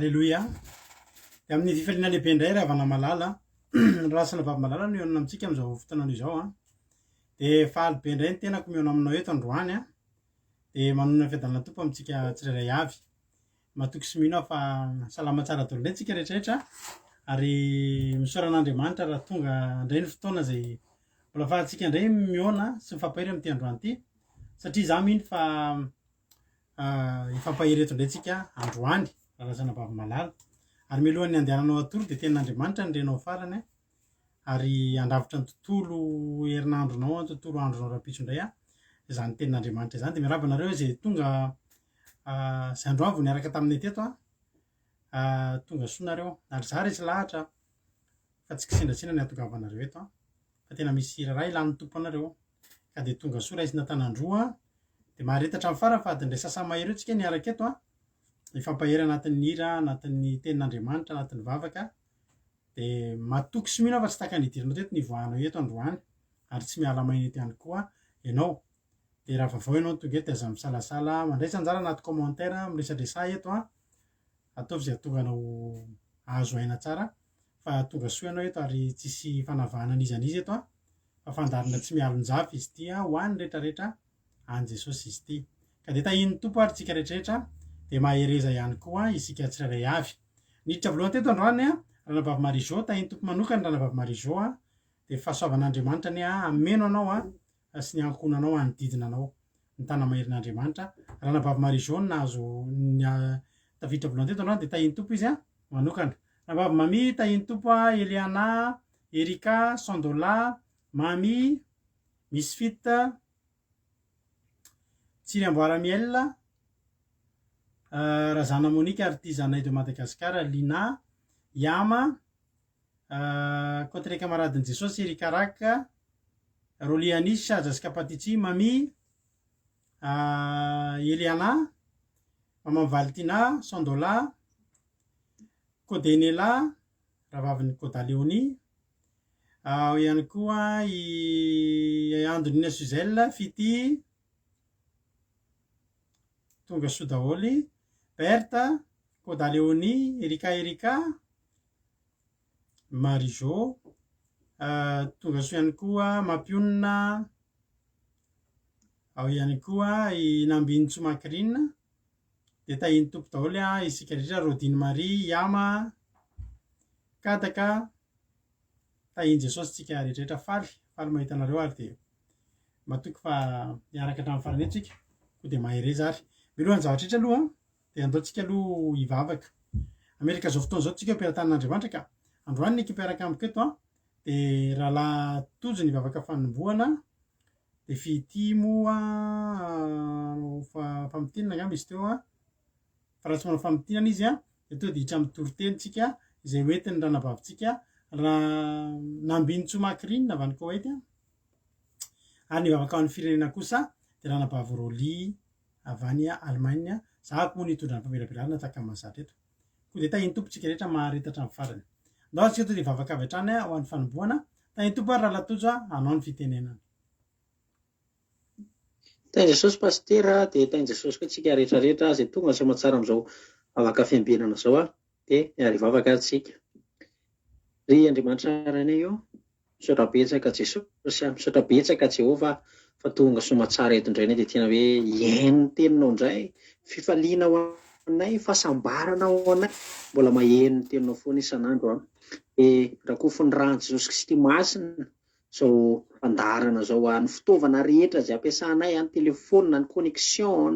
Aleloia! Dia amin'ny fifaliana lehibe indray ry havana malala, rahalahy sy anabavy malala no mihaona amintsika amin'izao fotoana izao an. Dia faly be indray ny tenako mihaona aminao eto androany an. Dia manonona ny fiadanana Tompo amintsika tsirairay avy. Matoky sy mino aho fa salama tsara daholo indray tsika rehetrarehetra ary misaora an'Andriamanitra raha tonga indray ny fotoana izay mbola afahantsika indray mihaona sy mifampahery amin'ity androany ity satria izaho mino fa hifampahery eto indray tsika androany raha razanabavy malala. Ary mialohan'ny handehananao hatory dia tenin'Andriamanitra ny renao farany ary handrafitra ny tontolo herinandronao, ny tontolo andronao rahampitso indray izany tenin'Andriamanitra izany. Dia miarahaba anareo izay tonga izay androany vao niaraka taminay teto a, tonga soa nareo. Ary za resy lahatra fa tsy kisendrasendra ny hahatongavanareo eto fa tena misy raharaha ilan'ny Tompo anareo. Ka dia tonga soa raisina an-tanan-droa dia mahareta hatramin'ny farany fa adin'ny iray sasa-mahery eo tsika niaraka eto a, hifampahery anatin'ny hira, anatin'ny tenin'Andriamanitra, anatin'ny vavaka. Dia matoky sy mino aho fa tsy tahaka ny nidiranao teto ny hivoahanao eto androany ary tsy miala maina eto ihany koa ianao. Dia raha vaovao ianao no tonga eto dia aza misalasala mandraisa anjara anaty commentaire, miresadresaha eto an, ataovy izay hahatonga anao hahazo aina tsara fa tonga soa ianao eto ary tsisy fanavahana an'iza n'iza eto an, fa fandaharana tsy mialon-jafy izy ity an, ho an'ny retraretra an'i Jesosy izy ity. Ka dia tahian'ny Tompo ary tsika retraretra dia mahereza ihany koa isika tsirairay avy. Niditra voalohany teto androany Ranabavy Marie Jo, tahian'ny Tompo manokana Ranabavy Marie Jo a, dia fahasoavan'Andriamanitra anie hameno anao a sy ny ankohonanao hanodidina anao ny tana-maherin'Andriamanitra. Ranabavy Marie Jo no nahazo ny tafiditra voalohany teto androany dia tahian'ny Tompo izy a manokana. Ranabavy Mamy, tahian'ny Tompo a, Eliana, Erika, Sandola, Mamy, Misfit, Tsiriamboara Miel, Razana Monique Artisanat de Madagascar, Lina, Yama, Côte Camaradin'i Jesosy, Eric Arak, Rolly Anis, Jessica Patici, Mami, Eliana, Maman Valtina, Sandola, Codenela, rahavavin'i Koda Léonie, Ao ihany koa i Andonina Suzelle, Fitia, tonga soa daholo, Berthe, Koda Léonie, Erika Erika, Marie Jo, tonga soa ihany koa Mampionona, ao ihany koa i Nambinintsoa Macrine, dia tahian'ny Tompo daholo isika rehetra, Rodine Marie, Yama, Kadaka, Tahin'i Jesosy tsika rehetrarehetra faly faly mahita anareo ary dia matoky fa hiaraka hatramin'ny farany eto tsika koa dia mahereza ary. Mialohan'ny zavatra rehetra aloha dia andao tsika aloha hivavaka. Amerika izao fotoana izao tsika eo am-pelatanan'Andriamanitra ka androany ny ekipa hiaraka amiko eto an dia rahalahy Tojo ny vavaka fanombohana dia fitia moa famintinana angamba izy teo an fa raha tsy manao famintinana izy an dia tonga dia hiditra amin'ny toriteny tsika izay ho entin'ny ranabavintsika raha Nambinintsoa Macrine avy any Koweït ary ny vavaka ho an'ny firenena kosa dia ranabavy Rolly avy any Allemagne zahako moa ny hitondra ny famelabelarana tahaka ny mahazatra eto koa dia tahin'ny Tompo tsika rehetra mahareta hatramin'ny farany ndao tsika tonga dia hivavaka avy hatrany ho an'ny fanombohana tahin'ny Tompo ary rahalahy Tojo hanao ny fitenenana. Tahin'i Jesosy Pasitera dia tahin'i Jesosy koa tsika rehetra rehetra izay tonga soamatsara amin'izao vavaka fiambenana izao dia miara hivavaka ary tsika. Ry Andriamanitra Rainay ô, misaotra betsaka Jesosy a, misaotra betsaka Jehovah fa tonga soamatsara eto indray anay dia tena hoe hihaino ny teninao indray, fifaliana ho anay, fahasambarana ho anay, mbola maheno ny teninao foana isan'andro an. Dia rakofin'ny ran'i Jesosy Kristy masina Izao fandaharana izao a, ny fitaovana rehetra izay ampiasanay a, ny telephone, ny connexion,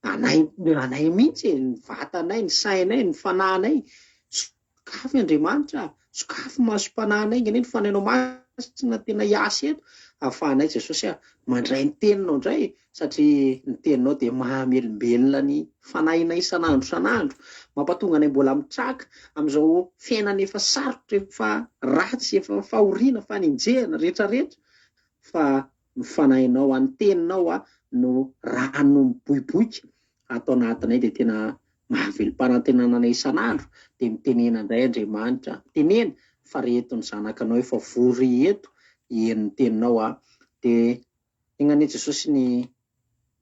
anay anay mihitsy e, ny vatanay, ny sainay, ny fanahinay, sokafy Andriamanitra a, sokafy masom-panahinay, enga anie ny Fanahinao Masina tena hiasa eto, ahafahanay Jesosy a, mandray ny teninao indray satria ny teninao dia mahamelombelona ny fanahinay isan'andro isan'andro, mampatonga anay mbola mitraka amin'izao fiainana efa sarotra, efa ratsy, efa fahoriana, fanenjehana, retraretra, fa ny fanahinao, ny teninao no rano miboiboika ato anatinay dia tena mahavelom-panantenana anay isan'andro, dia mitenena indray Andriamanitra, mitenena fa reto ny zanakanao efa vory eto hihaino ny teninao dia Enga anie Jesosy ny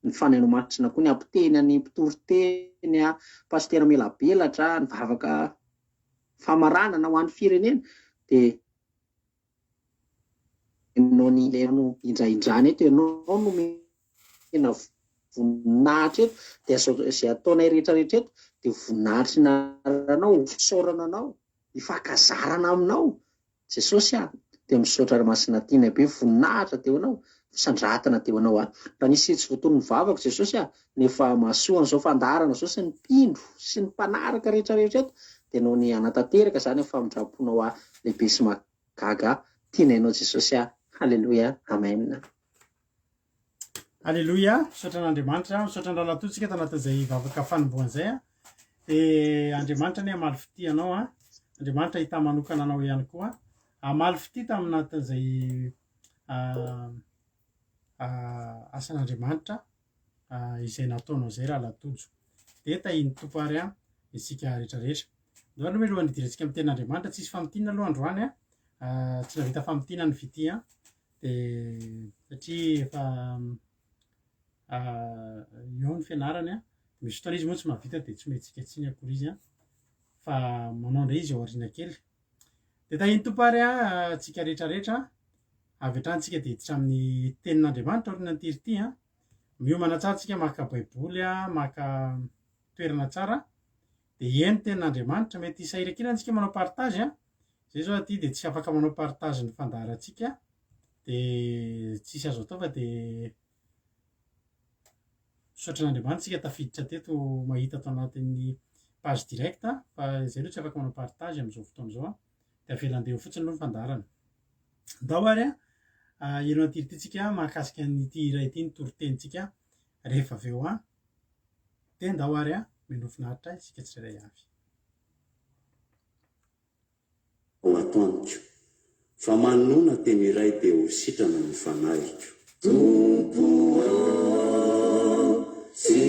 Ny Fanahinao Masina koa ny hampiteny an'ny mpitoriteny, pasitera melabelatra, ny vavaka famaranana ho an'ny firenena dia ianao ny no indraindrana eto, ianao no omena voninahitra eto, dia izay ataonay rehetra rehetra eto dia voninahitry ny anaranao, ho fisaorana anao, hifankazarana aminao. Jesosy ah! Dia misaotra ry Masina tianay be voninahitra dia ho anao, fisandratana dia ho anao ah! Raha nisy tsy voatonon'ny vavako Jesosy ah! Nefa mahasoa an'izao fandaharana izao sy ny mpino sy ny mpanaraka rehetra rehetra eto dia noho ny hanatanteraka izany ny famindramponao ahy lehibe sy mahagaga tianay anao Jesosy ah! Haleloia Amen. Aleloia, misaotra an'Andriamanitra, misaotra an'i Ralatoa tsika tanatin'izay vavaka fanombohana izay a. Dia Andriamanitra anie hamaly fitia anao a. Andriamanitra hitahy manokana anao ihany koa. Hamaly fitia tamin'anatin'izay asan'Andriamanitra izay nataonao izay Ralatojo. Dia tahian'ny Tompo ary a isika rehetra rehetra. Ndao aloha mialohan'ny hidirantsika amin'ny tenin'Andriamanitra, tsisy famintinana aloha androany a. Tsy nahavita famintinana ny fitia. Dia satria efa eo ny fianarany an, misy fotoana izy moa tsy mahavita dia tsy omentsika tsiny akory izy an, fa manao indray izy ao aoriana kely. Dia tahian'ny Tompo ary an, antsika rehetra rehetra, avy hatrany tsika dia hiditra amin'ny tenin'Andriamanitra aorianan'ity hira ity an. Miomana tsara tsika maka baiboly an, maka toerana tsara, dia hihaino tenin'Andriamanitra, mety hisahirankirana tsika manao partage an, Zay zao aty dia tsy afaka manao partage ny fandaharantsika dia tsisy azo atao fa dia misaotra an'Andriamanitra tsika tafiditra teto mahita ato anatin'ny page direct fa izay aloha tsy afaka manao partage amin'izao fotoana izao dia avela andeha eo fotsiny aloha ny fandaharana. Ndao ary a heno an'ity ity tsika mahakasika an'ity hira ity ny toritenintsika rehefa avy eo an dia ndao ary a mino finaritra isika tsirairay avy. Ao ato amiko. Fa manona teny iray dia ho sitrana ny fanahiko. Tompo ô, tsy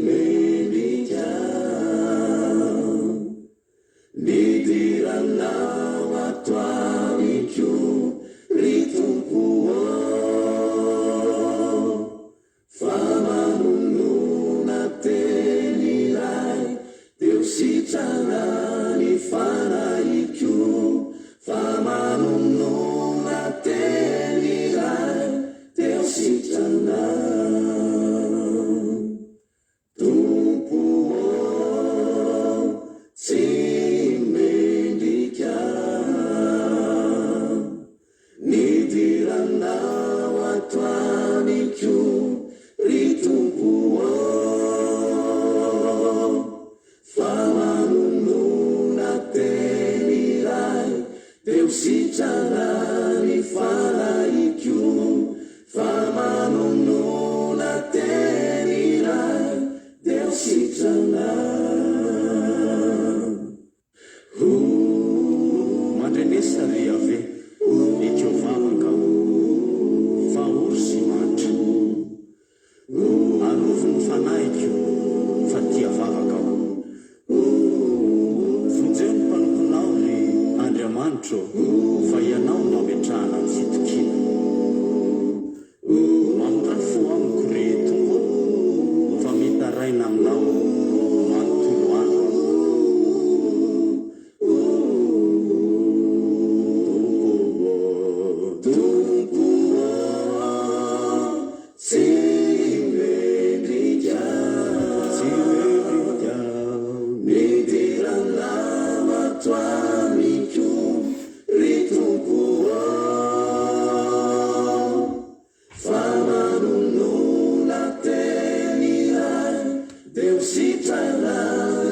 mendrika Nidiranao ato amiko ry Tompo ô. Fa manonona teny iray dia ho sitrana ny fanahiko Fa manonona teny iray dia ho sitrana Tompo ô, tsy mendrika Nidiranao ato amiko ry Tompo ô Fa manonona teny iray dia ho sitrana ny fanahiko Fa manonona teny iray dia ho sitrana. Mandrenesa ry Yaveh, ekeo vavaka aho, fa ory sy mahantra. Arovy ny fanahiko, fa tia vavaka aho. Vonjeo ny mpanomponao, ry Andriamanitro ô, fa Ianao no ametrahana ny fitokiana. Mamindrà fo amiko ry Tompo ô, fa mitaraina aminao manontolo andro aho. Tompo ô, Tompo ô, tsy mendrika. Tsy mendrika. Nidiranao ato amiko Ry Tompo ô, fa manonona teny iray dia ho sitrana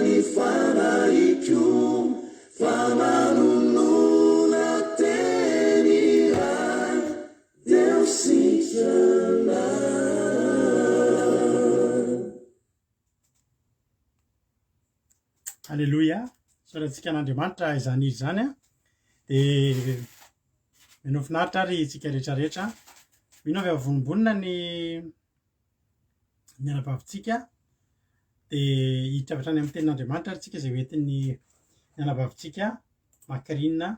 ny fanahiko, fa manonona teny iray dia ho sitrana. Aleloia, isaorantsika an'Andriamanitra izany hira izany an. Dia mino finaritra ary isika rehetra rehetra. Mino avy avonombonona ny ny anabavintsika. Dia hiditra avy hatrany amin'ny tenin'Andriamanitra ary tsika izay hoentin'ny ny anabavintsika Macrine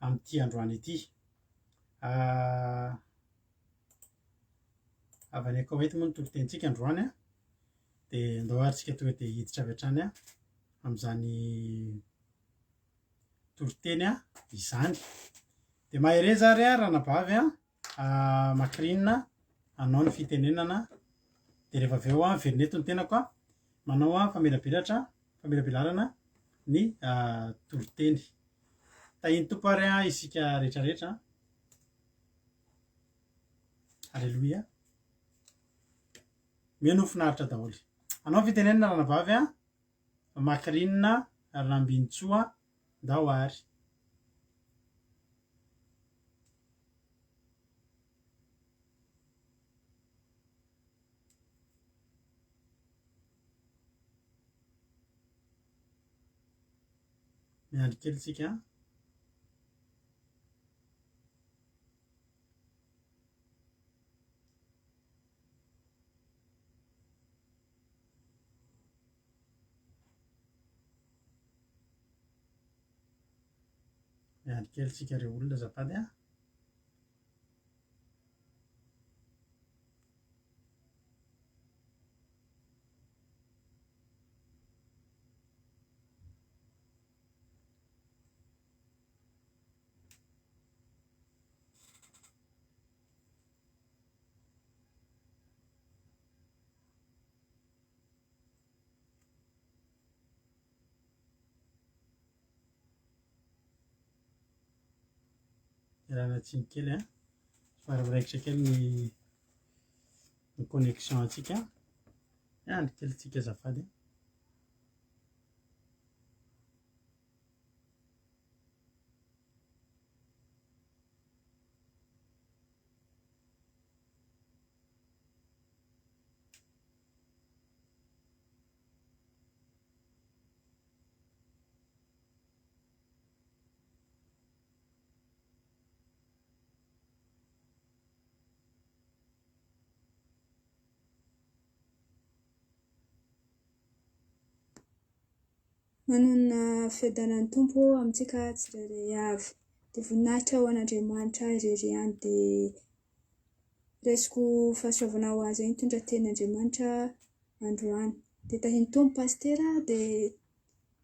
amin'ity androany ity. Ah, Avy any Koweït moa ny toritenintsika androany an. Dia andao ary tsika tonga dia hiditra avy hatrany an amin'izany toriteny izany. Dia mahereza ary an ranabavy an, Macrine hanao ny fitenenana. Dia rehefa avy eo an, miverina eto ny tenako an, manao an famelabelatra, famelabelarana ny toriteny. Tahin'ny Tompo ary an isika rehetra rehetra an. Aleloia. Mino ho finaritra daholo. Anao fitenenana ranabavy a. Macrine Rambintsoa ndao ary. Miandry kely tsika. Miandry kely tsika re olona azafady a. Ialana tsiny kely a, somary miraikitra kely ny ny connexion antsika. Miandry kely tsika azafady. Manonona fiadanan'ny Tompo amintsika tsirairay avy. Dia voninahitra ho an'Andriamanitra irery ihany. Dia raisiko fahasoavana ho azy hitondra tenin'Andriamanitra androany. Dia tahin'ny Tompo Pasitera, dia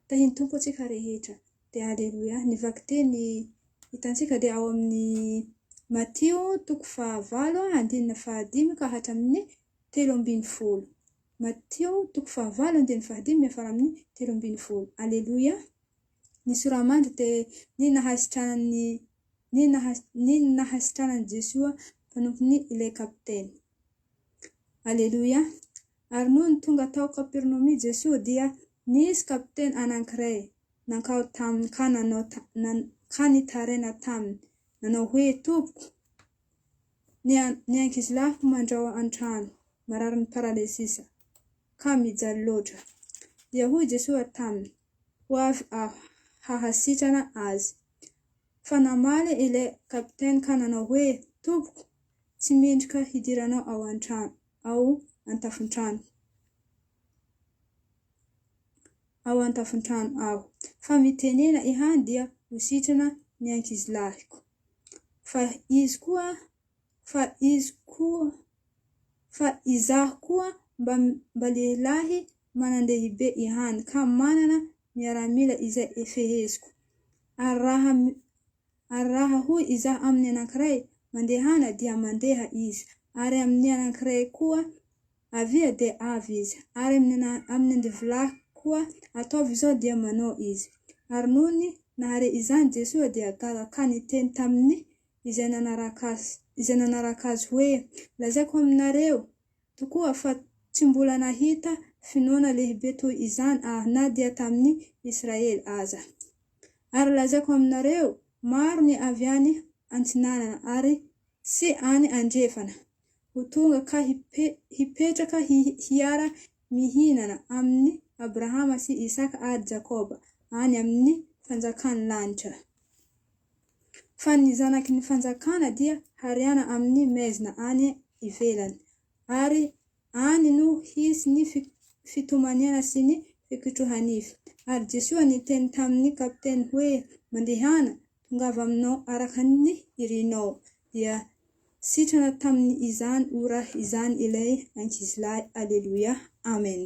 tahin'ny Tompo antsika rehetra. Dia Aleloia. Ny vakiteny hitantsika dia ao amin'ny Matio toko fahavalo andininy fahadimy ka hatramin'ny 13. Matio toko fahavalo andininy fahadimy miafara amin'ny 13. Aleloia. Ny soramandry dia ny nahasitranan'ny ny ny nahasitranan'i Jesoa mpanompony ilay kapiteny. Aleloia. Ary nony tonga tao Kapernaomy Jesoa dia nisy kapiteny anankiray nankao taminy ka nanao ka nitaraina taminy nanao hoe, Tompoko, Ny ny ankizilahiko mandrao an-trano, mararin'ny paralysisa, ka mijaly loatra. Dia hoy Jesoa taminy, Ho avy Aho hahasitrana azy. Fa namaly ilay kapiteny ka nanao hoe, Tompoko, tsy mendrika hidiranao ao an-trano, ao an-tafontrano. Ao an-tafontrano aho. Fa mitenena ihany dia ho sitrana ny ankizilahiko. Fa izy koa, fa izy koa, fa izaho koa mba mba lehilahy manan-dehibe ihany ka manana miaramila izay feheziko. Ary raha ary raha hoy izaho amin'ny anankiray, Mandehana, dia mandeha izy, ary amin'ny anankiray koa, Avia, dia avy izy, ary amin'ny amin'ny andevolahy koa, Ataovy izao, dia manao izy. Ary nony nahare izany Jesoa dia gaga ka niteny tamin'ny izay nanaraka azy izay nanaraka azy hoe, Lazaiko aminareo tokoa fa tsy mbola nahita finoana lehibe toy izany aho na dia tamin'ny Israely aza. Ary lazaiko aminareo, maro ny avy any antsinanana ary sy any andrefana ho tonga ka hipetraka hiara-mihinana amin'i Abrahama sy Isaka ary Jakoba any amin'ny fanjakan'ny lanitra. Fa ny zanaky ny fanjakana dia hariana amin'ny maizina any ivelany, ary any no hisy ny fitomaniana sy ny fikitroha-nify. Ary Jesoa niteny tamin'ny kapiteny hoe, Mandehana, tongava aminao araka ny irinao. Dia. Sitrana tamin' izany ora izany ilay ankizilahy. Aleloia. Amen.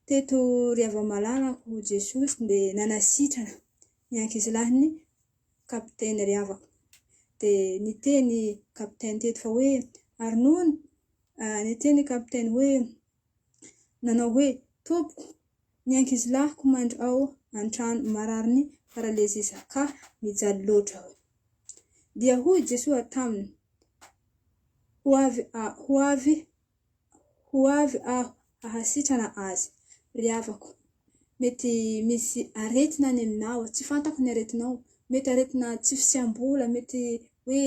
Teto ry hava-malalako Jesosy dia nanasitrana ny ankizilahin'ny kapiteny ry havako. Dia niteny kapiteny teto fa hoe ary nony niteny kapiteny hoe nanao hoe tompoko ny ankizilahiko mandry ao an-trano mararin'ny paralezisa ka mijaly loatra aho. Dia hoy Jesoa taminy, Ho avy ho avy ho avy aho hahasitrana azy. Ry havako, mety misy aretina any aminao, tsy fantako ny aretinao, mety aretina tsy fisiam-bola, mety hoe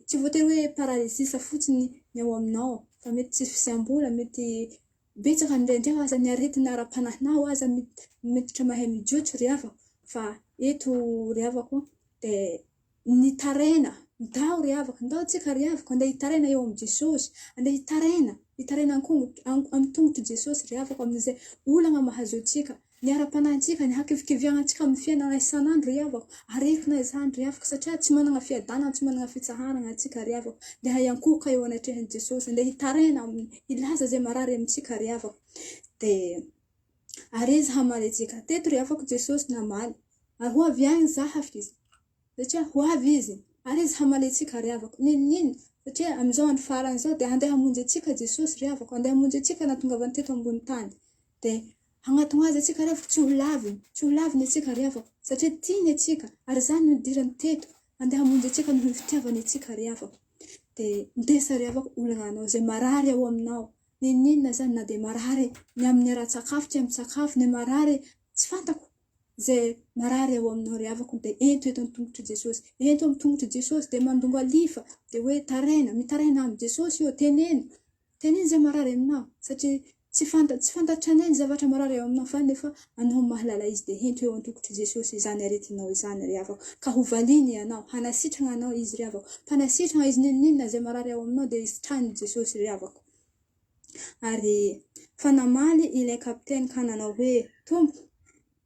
tsy voatery hoe paralysis fotsiny ny ao aminao fa mety tsy fisiam-bola, mety betsaka indraindray aza ny aretina ara-panahinao aza miditra mahay mijotso ry havako fa eto ry havako dia Nitaraina, ndao ry havako, ndao tsika ry havako andeha hitaraina eo amin'i Jesosy, andeha hitaraina, hitaraina an-kongotra, amin'ny tongotr'i Jesosy ry havako amin'izay olagna mahazo antsika, ny ara-panahintsika, ny hakivikiviagnantsika amin'ny fiainana isan'andro ry havako, aretina izany ry havako satria tsy managna fiadanana, tsy managna fitsaharagna antsika ry havako, ndeha hiankohoka eo anatrehan'i Jesosy, andeha hitaraina aminy, hilaza izay marary amintsika ry havako, dia ary Izy hamaly antsika, teto ry havako Jesosy namaly, ary ho avy agny za hafika izy. Satria ho avy Izy, ary Izy hamaly antsika ry havako. N'inon'inona, satria amin'izao andro farany izao dia handeha hamonjy antsika Jesosy ry havako, handeha hamonjy antsika nahatongavany teto ambony tany. Dia hagnatogna Azy antsika ry havako, tsy ho laviny, tsy ho laviny antsika ry havako, satria tiany antsika, ary izany no nidirany teto, handeha hamonjy antsika noho ny fitiavany antsika ry havako. Dia ndesa ry havako olagna anao, izay marary ao aminao, n'inon'inona izany, na dia marary ny amin'ny ara-tsakafo, tsy amin-tsakafo, ny marary tsy fantako, Izay marary ao aminao ry havako dia ento eto an-tongotr'i Jesosy. Ento amin'ny tongotr'i Jesosy dia mandongo alifa dia hoe taraina, mitaraina amin'i Jesosy io, teneno. Teneno izay marary aminao satria tsy fanta tsy fantatranay ny zavatra marary ao aminao fa nefa anao mahalala izy dia ento eo an-tongotr'i Jesosy izany aretinao izany ry havako ka ho valiany ianao, hanasitrana anao izy ry havako. Mpanasitrana izy n'inon'inona izay marary ao aminao dia sitranin'i Jesosy ry havako. Ary fa namaly ilay kapiteny ka nanao hoe, Tompo,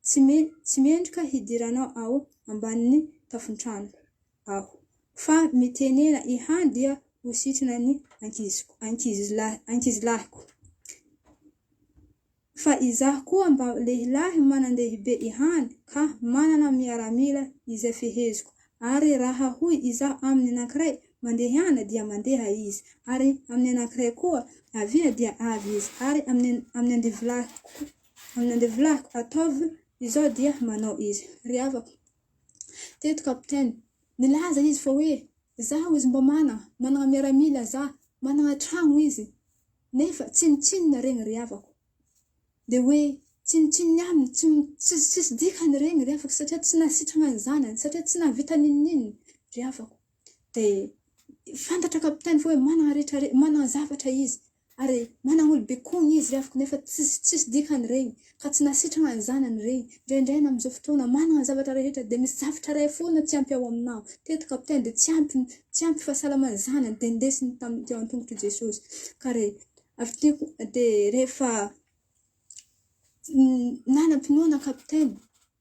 tsy tsy mendrika hidiranao ao ambanin'ny tafon-tranoko aho, fa mitenena ihany dia ho sitrana ny ankiziko, ankizilahy, ankizilahiko. Fa izaho koa mba lehilahy manan-dehibe ihany, ka manana miaramila izay feheziko, ary raha hoy izaho amin'ny anankiray, Mandehana, dia mandeha izy, ary amin'ny anankiray koa, Avia, dia avy izy, ary amin'ny amin'ny andevolahiko, amin'ny andevolahiko, Ataovy izao, dia manao izy. Ry havako, teto kapiteny, nilaza izy fa hoe, Izaho izy mba manana, manana miaramila za, manana tragno izy, Nefa tsinontsinona regny ry havako. De hoe tsinontsinony aminy, tsy tsisy dikany regny ry havako satria tsy nahasitrana ny zanany, satria tsy nahavita n'inon'inona ry havako. De fantatra kapiteny fa hoe manana rehetra manana zavatra izy ary manana olobe kony izy ry havako nefa tsisy tsisy dikany regny ka tsy nahasitrana ny zanany regny. Indraindray na amizao fotoana manana zavatra rehetra de misy zavatra ray foana tsy ampy ao aminao. Teto kapiteny de tsy ampy Tsy ampy fahasalamana zanany dia nindesiny tamin'ny teo an-tongotr'i Jesosy. Ka re, avy tiako dia rehefa nanam-pinoana kapiteny,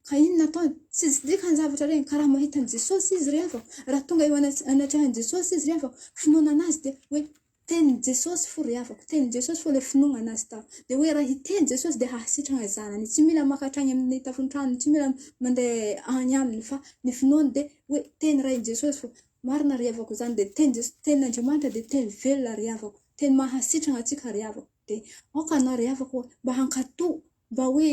ka inona nataony? Tsy dikany zavatra ireny, ka raha mahita an'i Jesosy izy ry havako, raha tonga eo anatrehan'i Jesosy izy ry havako, finoana an'azy dia hoe tenin'i Jesosy fo ry havako, tenin'i Jesosy fo ilay finoana an'azy tao. Dia hoe raha hiteny Jesosy dia hahasitrana zanany, tsy mila maka hatrany amin'ny tafon-tranony, tsy mila mandeha any aminy fa ny finoany dia hoe teny rain'i Jesosy fa marina ry havako izany dia teny Jesosy tenin'Andriamanitra dia teny velona ry havako teny mahasitrana antsika ry havako dia aoka anao ry havako mba hankato mba hoe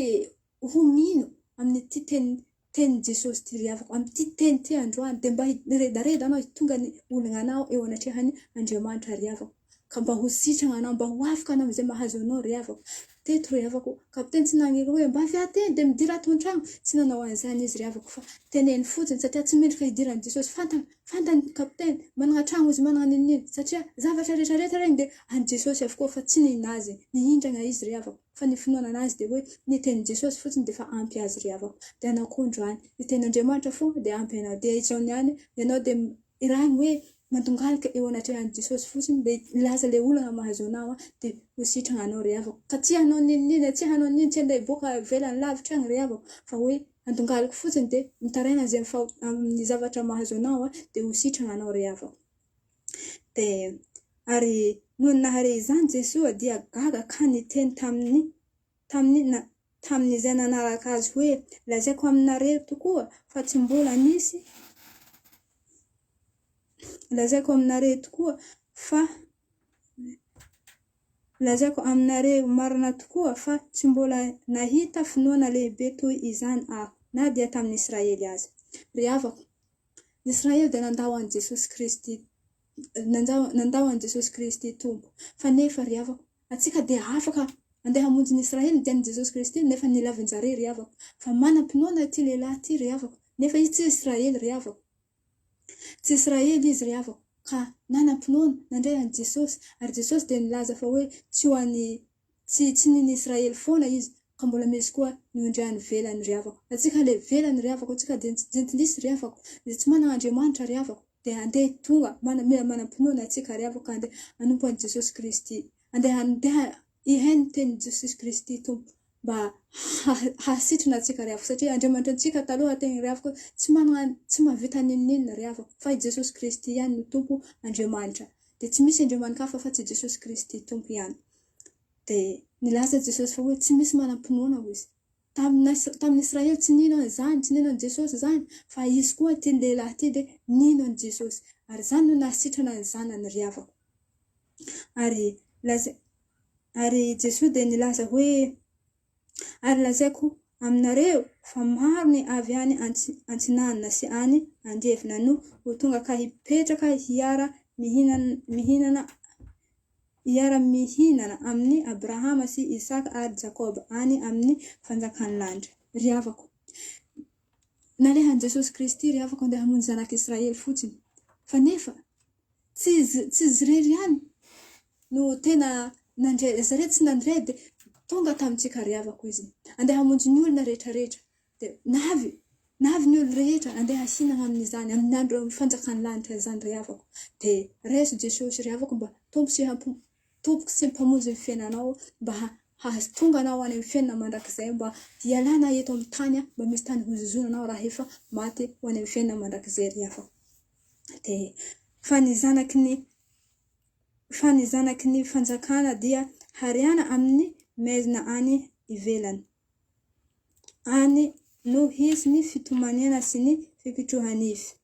ho mino amin'ity teny tenin'i Jesosy ity ry havako amin'ity teny ity androany dia mba hiredareda anao hitonga ny olona anao eo anatrehan'ny Andriamanitra ry havako ka mba ho sitrana anao, mba ho afaka anao amin'izay mahazo anao ry havako. Teto ry havako, kapiteny tsy naniry hoe mba avia teny dia midira ato an-trano, tsy nanao an'izany izy ry havako fa teneno fotsiny satria tsy mendrika hidiran'i Jesosy, fantany, fantany kapiteny, manana trano izy, manana n'inon'inona, satria zavatra rehetra rehetra ireny dia an'i Jesosy avokoa fa tsy ninazy, nihindrana izy ry havako, fa ny finoana anazy dia hoe ny tenin'i Jesosy fotsiny dia efa ampy azy ry havako. Dia anao koa androany, ny tenin'Andriamanitra foana dia ampy anao, dia izao niany ianao dia Irany hoe mandongalika eo anatrehan'i Jesosy fotsiny dia milaza ilay olana mahazo anao an, dia ho sitrana anao ry havako. Ka tsy hanao n'inon'inona, tsy hanao n'inona, tsy handeha hiboaka ivelany lavitra agny ry havako, fa hoe andongaliko fotsiny dia mitaraina izay amin'ny fahot- amin'ny zavatra mahazo anao an, dia ho sitrana anao ry havako. Dia ary nony nahare izany Jesoa dia gaga ka niteny tamin'ny tamin'ny na tamin'izay nanaraka azy hoe, Lazaiko aminareo tokoa fa tsy mbola nisy Lazaiko aminareo tokoa fa Lazaiko aminareo marina tokoa fa tsy mbola nahita finoana lehibe toy izany aho, na dia tamin'ny Israely aza. Ry havako, ny Israely dia nandao an'i Jesosy Kristy, nandao, nandao an'i Jesosy Kristy Tompo. Fa nefa, ry havako, antsika dia afaka andeha hamonjy ny Israely ny dian'i Jesosy Kristy, nefa nilavinjare, ry havako. Fa manam-pinoana ity lehilahy ity, ry havako, nefa izy tsy Israely, ry havako. Tsy Israely izy ry havako ka nanam-pinoana nandray an'i Jesosy ary Jesosy dia nilaza fa hoe tsy ho an'i tsy tsy ny ny Israely foana izy ka mbola misy koa ny ondry any velany ry havako. Antsika le velany ry havako antsika jentilisa ry havako izay tsy manana Andriamanitra ry havako dia andeha tonga mana mila manam-pinoana antsika ry havako ka andeha hanompo an'i Jesosy Kristy andeha andeha Hihaino ny tenin'i Jesosy Kristy Tompo mba hahasitrana antsika ry havako satria Andriamanitra antsika taloha teny ry havako tsy manana tsy mahavita n'inon'inona ry havako fa i Jesosy Kristy ihany no Tompo Andriamanitra dia tsy misy Andriamani-kafa fa tsy Jesosy Kristy Tompo ihany dia nilaza Jesosy fa hoe tsy misy manam-pinoana hoy izy tamin'ny tamin'ny Israely tsy nino an'izany tsy nino an'i Jesosy izany fa izy koa ity lehilahy ity dia nino an'i Jesosy ary izany no nahasitrana ny zanany ry havako Ary laza, ary Jesoa dia nilaza hoe, Ary lazaiko aminareo fa maro ny avy any antsinanana sy any andrefana no ho tonga ka hipetraka hiara mihinana hiara mihinana amin'i Abrahama sy Isaka ary Jakoba any amin'ny fanjakan'ny lanitra. Ry havako, nalehan'i Jesosy Kristy ry havako andeha hamonjy zanak'Israely fotsiny. Fa nefa Tsy izy tsy izy irery ihany no tena nandre, zareo tsy nandre dia tonga tamintsika ry havako izy. Andeha hamonjy ny olona rehetra rehetra. Dia navy, navy ny olona rehetra andeha hihinana amin'izany, amin'ny andro amin'ny fanjakan'ny lanitra izany ry havako. Dia raiso Jesosy ry havako mba Tompo sy Tompoko sy Mpamonjy ny fiainanao mba hahatonga anao any amin'ny fiainana mandrakizay mba hialana eto amin'ny tany mba misy tany hozozonanao raha efa maty ho any amin'ny fiainana mandrakizay ry havako. Dia fa ny zanaky ny fa ny zanaky ny fanjakana dia hariana amin'ny maizina any ivelany. Any no hisy ny fitomaniana sy ny fikitroha-nify.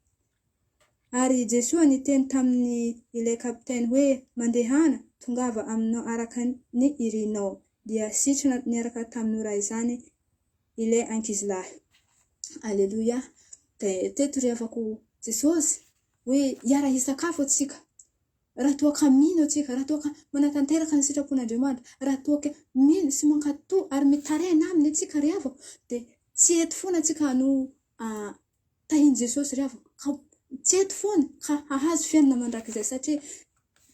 Ary Jesoa niteny tamin'ny ilay kapiteny hoe, Mandehana, tongava aminao araka ny irinao. Dia sitrana niaraka tamin'io ray izany ilay ankizilahy. Aleloia. Dia teto ry havako Jesosy hoe hiara-hisakafo antsika. Raha toa ka mino antsika, raha toa ka manatanteraka ny sitrapon'Andriamanitra, raha toa ka mino sy mankatò ary mitaraina aminy antsika ry havako, dia tsy eto foana antsika no tahin'i Jesosy ry havako. Ka tsy eto foana ka hahazo fiainana mandrakizay satria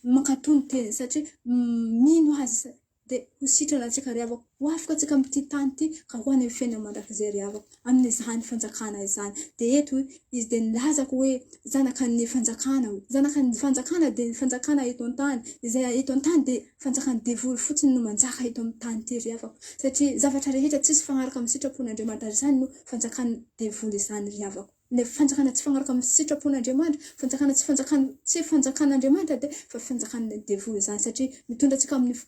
mankatò ny teniny, satria mino azy. Dia ho sitrana antsika ry havako, ho afaka antsika amin'ity tany ity ka ho any amin'ny fiainana mandrakizay ry havako, amin'izany fanjakana izany. Dia eto izy dia nilazako hoe zanakan'ny fanjakana hoy. Zanakan'ny fanjakana dia ny fanjakana eto an-tany, izay eto an-tany dia fanjakan'ny devoly fotsiny no manjaka eto amin'ny tany ity ry havako. Satria zavatra rehetra tsisy fagnaraka amin'ny sitrapon'Andriamanitra ary izany no fanjakan'ny devoly izany ry havako. Ilay fanjakana tsy fagnaraka amin'ny sitrapon'Andriamanitra, fanjakana tsy fanjakan tsy fanjakan'Andriamanitra dia fa fanjakan'ny devoly izany satria mitondra antsika amin'ny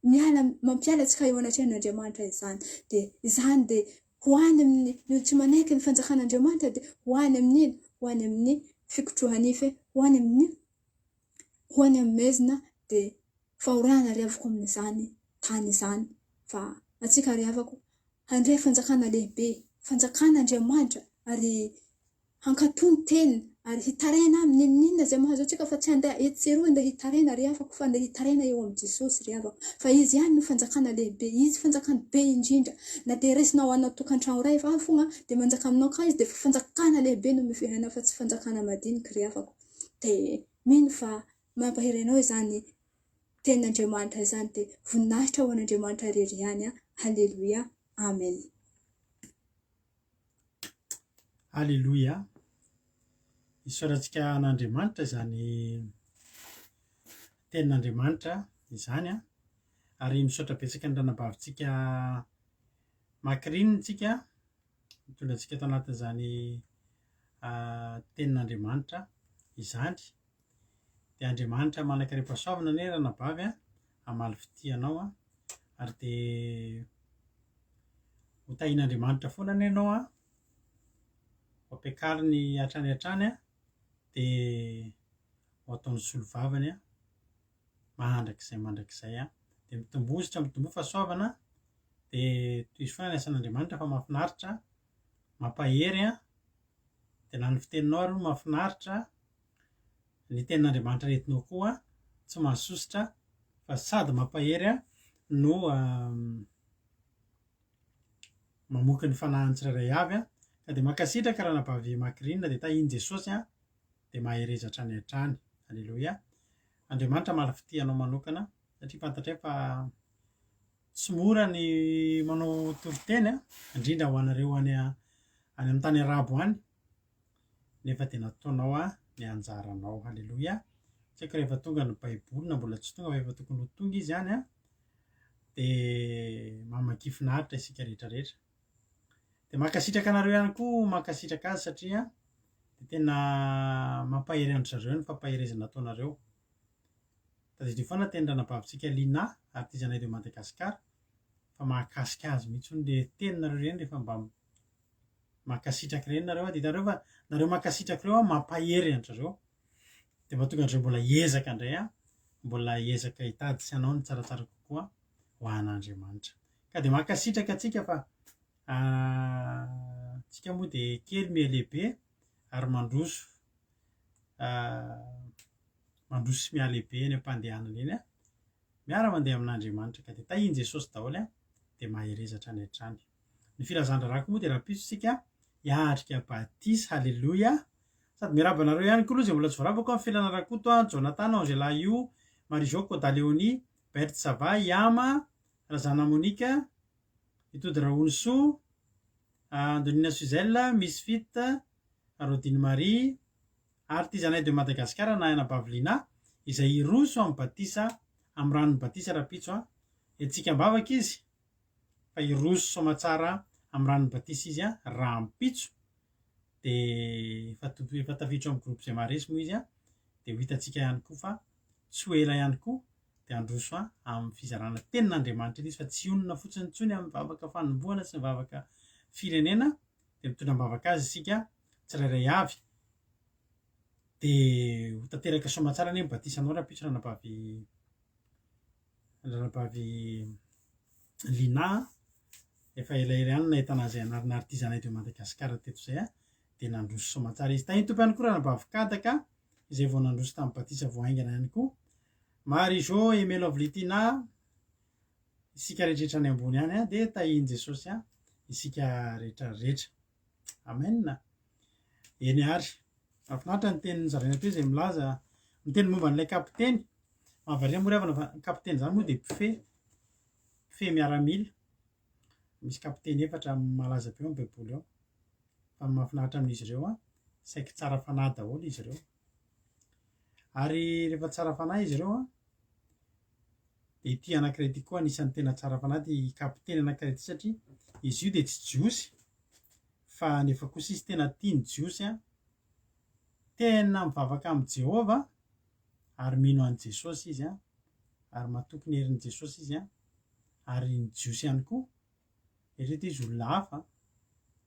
miala mampiala antsika eo anatrehan'Andriamanitra izany. Dia izany dia ho any amin'ny ny tsy manaiky ny fanjakan'Andriamanitra dia ho any amin'ny ino? Ho any amin'ny fikotroha-nify, ho any amin'ny ho any amin'ny maizina dia fahorana ry havako amin'izany tany izany fa antsika ry havako handray fanjakana lehibe, fanjakan'Andriamanitra ary hankatò ny teniny ary hitaraina aminy n'inon'inona izay mahazo antsika fa tsy handeha etsy sy eroa handeha hitaraina ry havako fa handeha hitaraina eo amin'i Jesosy ry havako fa Izy ihany no fanjakana lehibe, Izy fanjakana be indrindra na dia raisinao ao anaty tokantrano iray avy fogna dia manjaka aminao ka Izy dia efa fanjakana lehibe no mifehy anao fa tsy fanjakana madiniky ry havako dia mino fa mampahery anao izany tenin'Andriamanitra izany dia voninahitra ho an'Andriamanitra irery ihany a Haleloia Amen. Aleloia. Isaorantsika an'Andriamanitra izany tenin'Andriamanitra izany an. Ary misaotra betsaka ny ranabavintsika Macrine tsika nitondra antsika tao anatin'izany tenin'Andriamanitra izany. Dia Andriamanitra manan-karem-pahasoavana anie ranabavy a, hamaly fitia anao a, ary dia ho tahian'Andriamanitra foana anie ianao a, ho ampiakariny hatrany hatrany a, dia ho ataony solovavany a, mandrakizay mandrakizay a. Dia mitombozotra mitomboa fahasoavana, dia tohizo foana ny asan'Andriamanitra fa mahafinaritra, mampahery a, dia na ny fiteninao ary moa mahafinaritra, Ny tenin'Andriamanitra entinao koa tsy mahasosotra fa sady mampahery no mamoky ny fanahin'ny tsirairay avy. Ka dia mankasitraka ranabavy Macrine dia tahian'i Jesosy dia mahereza hatrany hatrany. Aleloia. Andriamanitra mala fitia anao manokana satria fantatray fa tsy mora ny manao toriteny, indrindra ho anareo any any amin'ny tany arabo any. nefa dia nataonao ny anjaranao. Haleloia. Tsy haiko rehefa tonga ny baiboly na mbola tsy tonga fa efa tokony ho tonga izy any an. Dia mamakia finaritra isika rehetra rehetra. Dia mankasitraka anareo ihany koa mankasitraka azy satria dia tena mampahery an-dry zareo ny fampaherezana ataonareo. Tadidio foana teny ranabavintsika Lina, artisanat de Madagascar, fa mahakasika azy mihitsy hono le teninareo ireny rehefa mba Mankasitraka ireny nareo a, dia hitanareo fa nareo mankasitraka ireo a mampahery an-dry dia mahatonga an-dry mbola hiezaka indray a, mbola hiezaka hitady sy hanao ny tsaratsara kokoa ho an'Andriamanitra. Ka dia mankasitraka antsika fa antsika moa dia kely miha lehibe ary mandroso mandroso sy miha lehibe eny am-pandehanana eny a, miara-mandeha amin'Andriamanitra ka dia tahian'i Jesosy daholo a, dia mahereza hatrany hatrany. Ny filazan-drarako moa dia rahampitso isika hiatrika batisa. Haleloia! Sady miarahaba anareo ihany koa aloha izay mbola tsy voarabako an, Felana Rakoto an, Jonathan, Angela Io, Marie Jo, Koda Léonie, Berthe Sava, Yama, Razana Monica, Itody Rahonisoa, Andonina Suzelle, Miss Fit, Rodine Marie, Artisanat de Madagascar na Anabavy Lina, izay hiroso amin'ny batisa, amin'ny ranon'ny batisa rahampitso an. Entintsika am-bavaka izy. fa hiroso soamatsara amin'ny ranon'ny batisa izy rahampitso dia efa efa tafiditra ao amin'ny groupe izay maharesy moa izy dia ho hitantsika ihany koa fa tsy ho ela ihany koa dia handroso amin'ny fizarana tenin'Andriamanitra iny izy fa tsy hionona fotsiny intsony amin'ny vavaka fanombohana sy ny vavaka firenena dia mitondra am-bavaka azy isika tsirairay avy dia ho tanteraka soamatsara anie ny batisanao rahampitso ranabavy Ranabavy Lina, efa elaela ihany no nahitana an'izay anarana artisanat de Madagascar teto izay a, dia nandroso soamatsara izy. Tahin'ny Tompo ihany koa Ranabavy Kadaka, izay vao nandroso tamin'ny batisa vao haingana ihany koa. Marie Jo, Aimé Lovely Tina, isika rehetrarehetra any ambony any a, dia tahin'i Jesosy a, isika rehetrarehetra. Amen. Eny ary. Mahafinaritra ny teny nozaraina teo izay milaza, miteny momba an'ilay kapiteny. Mahavariana moa ry havana fa ny kapiteny izany moa dia mpifehy, mpifehy miaramila. Misy kapiteny efatra malaza be ao amin'ny Baiboly ao. Fa ny mahafinaritra amin'izy ireo an, saiky tsara fanahy daholo izy ireo. Ary rehefa tsara fanahy izy ireo an, dia ity anankiray ity koa anisan'ny tena tsara fanahy ity kapiteny anankiray ity satria izy io dia tsy jiosy fa nefa kosa izy tena tia ny jiosy an, tena mivavaka amin'i Jehovah ary mino an'i Jesosy izy an, ary matoky ny herin'i Jesosy izy an, ary ny jiosy ihany koa, eritrereto izy olona hafa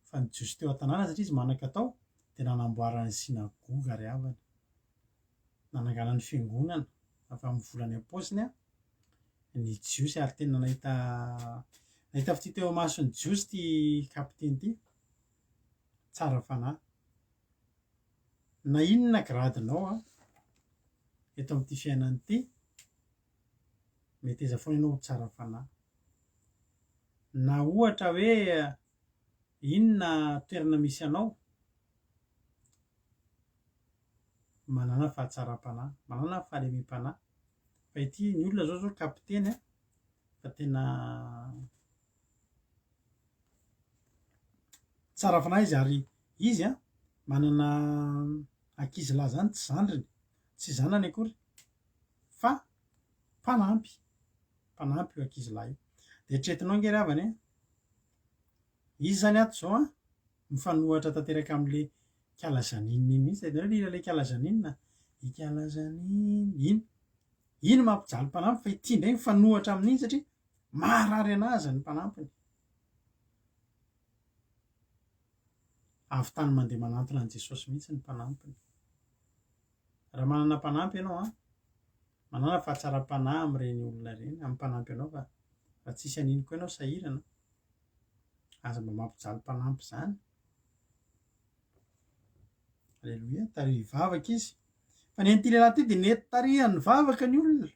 fa ny jiosy teo an-tanàna satria izy manan-katao dia nanamboarany synagoga ry havana. Nananganany fiangonana avy amin'ny vola any am-paosiny ny Jiosy ary tena nahita nahita fitia teo imason'ny Jiosy ity kapiteny ity. Tsara fanahy. Na inona gradinao an, eto amin'ity fiainana ity, meteza foana ianao ho tsara fanahy. Na ohatra hoe inona toerana misy anao, manana fahatsaram-panahy, manana fahalemem-panahy. Fa ity ny olona zao zao kapiteny a, fa tena tsara fanahy izy ary izy a manana ankizilahy zany tsy zandriny, tsy zanany akory fa mpanampy, mpanampy io ankizilahy io. Dia eritreretinao ange ry havana e, izy zany ato zao a mifanohatra tanteraka amin'le Kala Janine iny mihitsy, hitanareo le hira le Kala Janine? Ikalazan'iny, iny, iny mampijaly mpanampy fa ity indray mifanohitra amin'iny satria maharary an'azy ny mpanampiny. Avy tany mandeha manantona an'i Jesosy mihitsy ny mpanampiny. Raha manana mpanampy ianao an, manana fahatsaram-panahy amin'ireny olona ireny, amin'ny mpanampy anao fa raha tsisy an'iny koa ianao sahirana. Aza mba mampijaly mpanampy izany. Aleloia, tariho hivavaka izy. Fa ny an'ity lehilahy ity dia nety tarihany vavaka ny olona.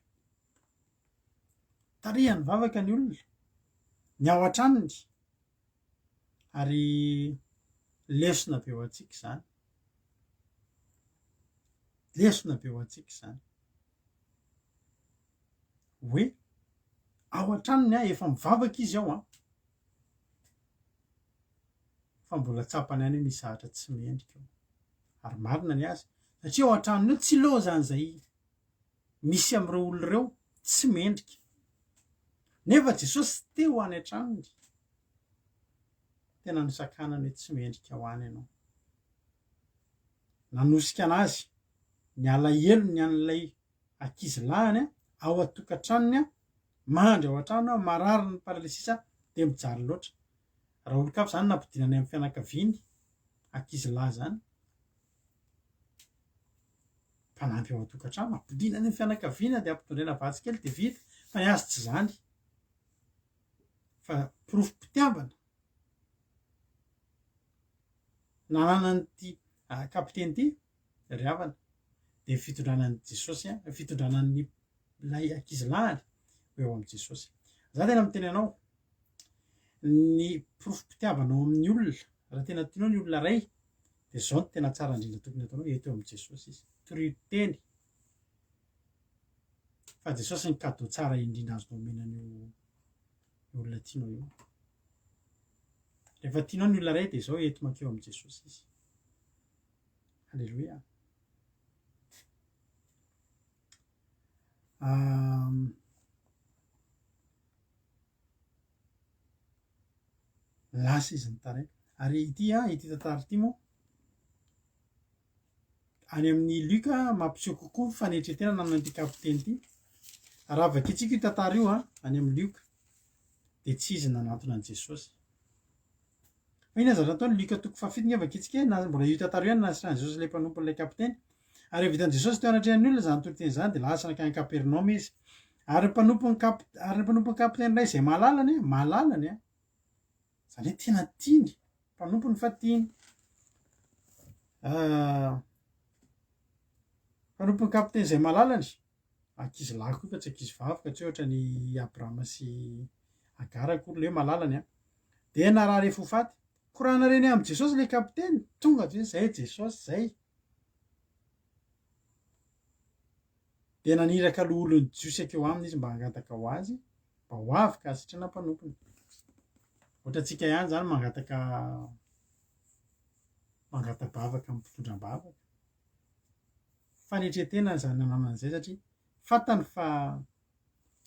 Tarihany vavaka ny olona. Ny ao an-tranony. Ary lesona be ho antsika izany. Lesona be ho antsika izany. Hoe ao an-tranony an, efa mivavaka izy ao an. Fa mbola tsapany ihany hoe misy zavatra tsy mendrika ao. Ary marina ny azy. Satria ao an-tranony ao tsy lozan'izay misy amin'ireo olona ireo tsy mendrika. Nefa Jesosy te ho any an-tranony. Tena nosakanany hoe tsy mendrika ho any ianao. Nanosika anazy ny alahelony ny an'ilay ankizilahiny ao an-tokantranony, mandry ao an-trano, marary ny paralysisa dia mijaly loatra. Raha olon-kafa izany nampidina any amin'ny fianakaviany, ankizilahy izany, mpanampy ao an-tokantrano, ampodiana any amin'ny fianakaviana dia ampitondraina vatsy kely dia vita, fa ny azy tsy izany. Fa porofom-pitiavana nananan'ity kapiteny ity ry havana dia ny fitondrana an'i Jesosy, ny fitondrana ny ilay ankizilahiny ho eo amin'i Jesosy. Za tena miteny anao, ny porofom-pitiavanao amin'ny olona, raha tena tianao ny olona iray, dia izao no tena tsara indrindra tokony hataonao, eto eo amin'i Jesosy izy. Torio teny fa Jesosy ny cadeau tsara indrindra azonao omena an'io olona tianao io. Rehefa tianao ny olona iray dia izao eto mankeo amin'i Jesosy izy. Alléluia. Lasa izy nitaraina. Ary ity an, ity tantara ity moa, any amin'ny Luka mampiseho kokoa ny fanetren-tena nanan'ity kapiteny ity. Raha vakintsika io tantara io an, any amin'ny Lioka, dia tsy izy nanantona an'i Jesosy. Fa inona zavatra nataony? Lioka toko fahafito nge vakintsika e, na mbola io tantara io ihany nasitrany Jesosy ilay mpanompon'ilay kapiteny. Ary rehefa vitan'i Jesosy teo anatrehan'ny olona izany toriteny izany, dia lasa nankany Kapernaomy izy. Ary ny mpanompon'ny kap, ary ny mpanompon'ny kapiteny iray izay malalany, malalany, izany hoe tena tiany, mpanompony fa tiany. Ah, mpanompon'ny kapiteny izay malalany, ankizy lahy koa fa tsy ankizy vavy ka tsy ohatra ny Abrahama sy Agara akory le hoe malalany an. Dia narary efa ho faty. Koa raha nareny amin'i Jesosy ilay kapiteny, tonga dia zay Jesosy zay. Dia naniraka loholon'ny Jiosy hankeo aminy izy mba hangataka ho azy, mba ho avy ka hasitrana mpanompony. Ohatrantsika ihany izany mangataka mangata-bavaka amin'ny mpitondram-bavaka. Fanetren-tena izany nananany izay satria fantany fa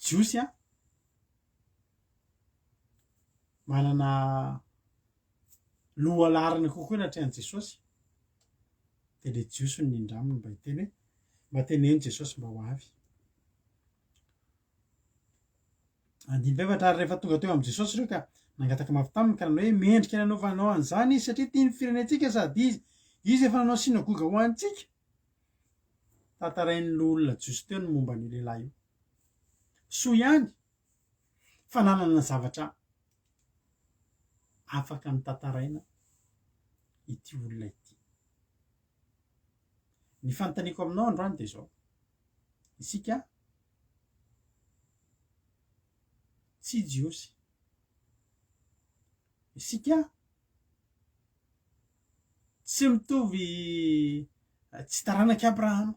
Jiosy an, manana lohalaharana kokoa anatrehan'i Jesosy, dia ilay Jiosy no nindraminy mba hiteny hoe mba teneno Jesosy mba ho avy. Andininy fahefatra, ary rehefa tonga teo amin'i Jesosy ireo ka nangataka mafy taminy ka nanao hoe mendrika ny hanaovanao an'izany izy satria tian'ny firenentsika sady izy izy efa nanao synagoga ho antsika. Tantarain'ny loholona jiosy teo ny momba an'io lehilahy io. Soa ihany fa nanana zavatra afaka notantaraina ity olona ity. Ny fanontaniako aminao androany dia izao, isika tsy jiosy, isika tsy mitovy tsy taranak'i Abrahama,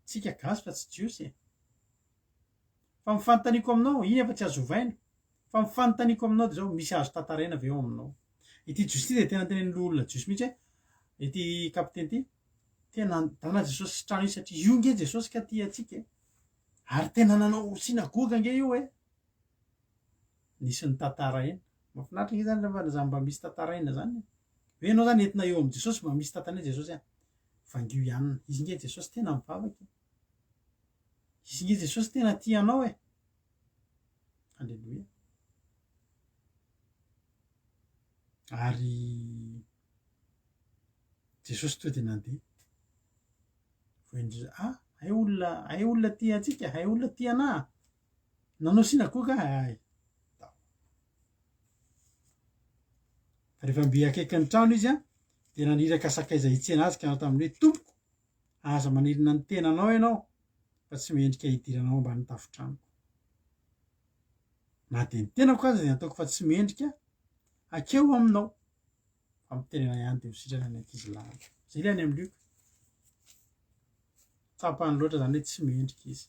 tsika gasy fa tsy jiosy e! Fa ny fanontaniako aminao, iny efa tsy azo ovaina, fa ny fanontaniako aminao dia izao, misy azo tantaraina ve ao aminao? Ity jiosy ity dia tena tenenin'ny loholona jiosy mihitsy hoe, ity kapiteny ity, tena dana Jesosy sy trano io satria io nge Jesosy ka tia antsika e! Ary tena nanao synagoga nge io e! Nisy notantaraina. Mahafinaritra nge zany rehefa zany mba misy tantaraina zany e! Hoe ianao zany entina eo amin'i Jesosy mba misy tantaraina Jesosy an! Vangio i Anna. Izy nge Jesosy tena mivavaka e. Izy nge Jesosy tena tia anao e. Aleloia. Ary Jesosy tonga dia nandeha. Voaindrindra, ah, hay olona, hay olona tia antsika, hay olona tia anah. Nanao synagoga hay. Fa rehefa mby akaikin'ny trano izy an, dia naniraka sakaiza hitsena azy ka nanao taminy hoe, Tompoko, aza manirina ny tenanao ianao, fa tsy mendrika hidiranao ambany tafon-tranoko. Na dia ny tenako aza dia nataoko fa tsy mendrika hakeo aminao. Fa mitenena ihany dia ho sitrana ny ankizy lahy. Izay ilay any amin'ny Lioka. Tsapany loatra izany hoe tsy mendrika izy.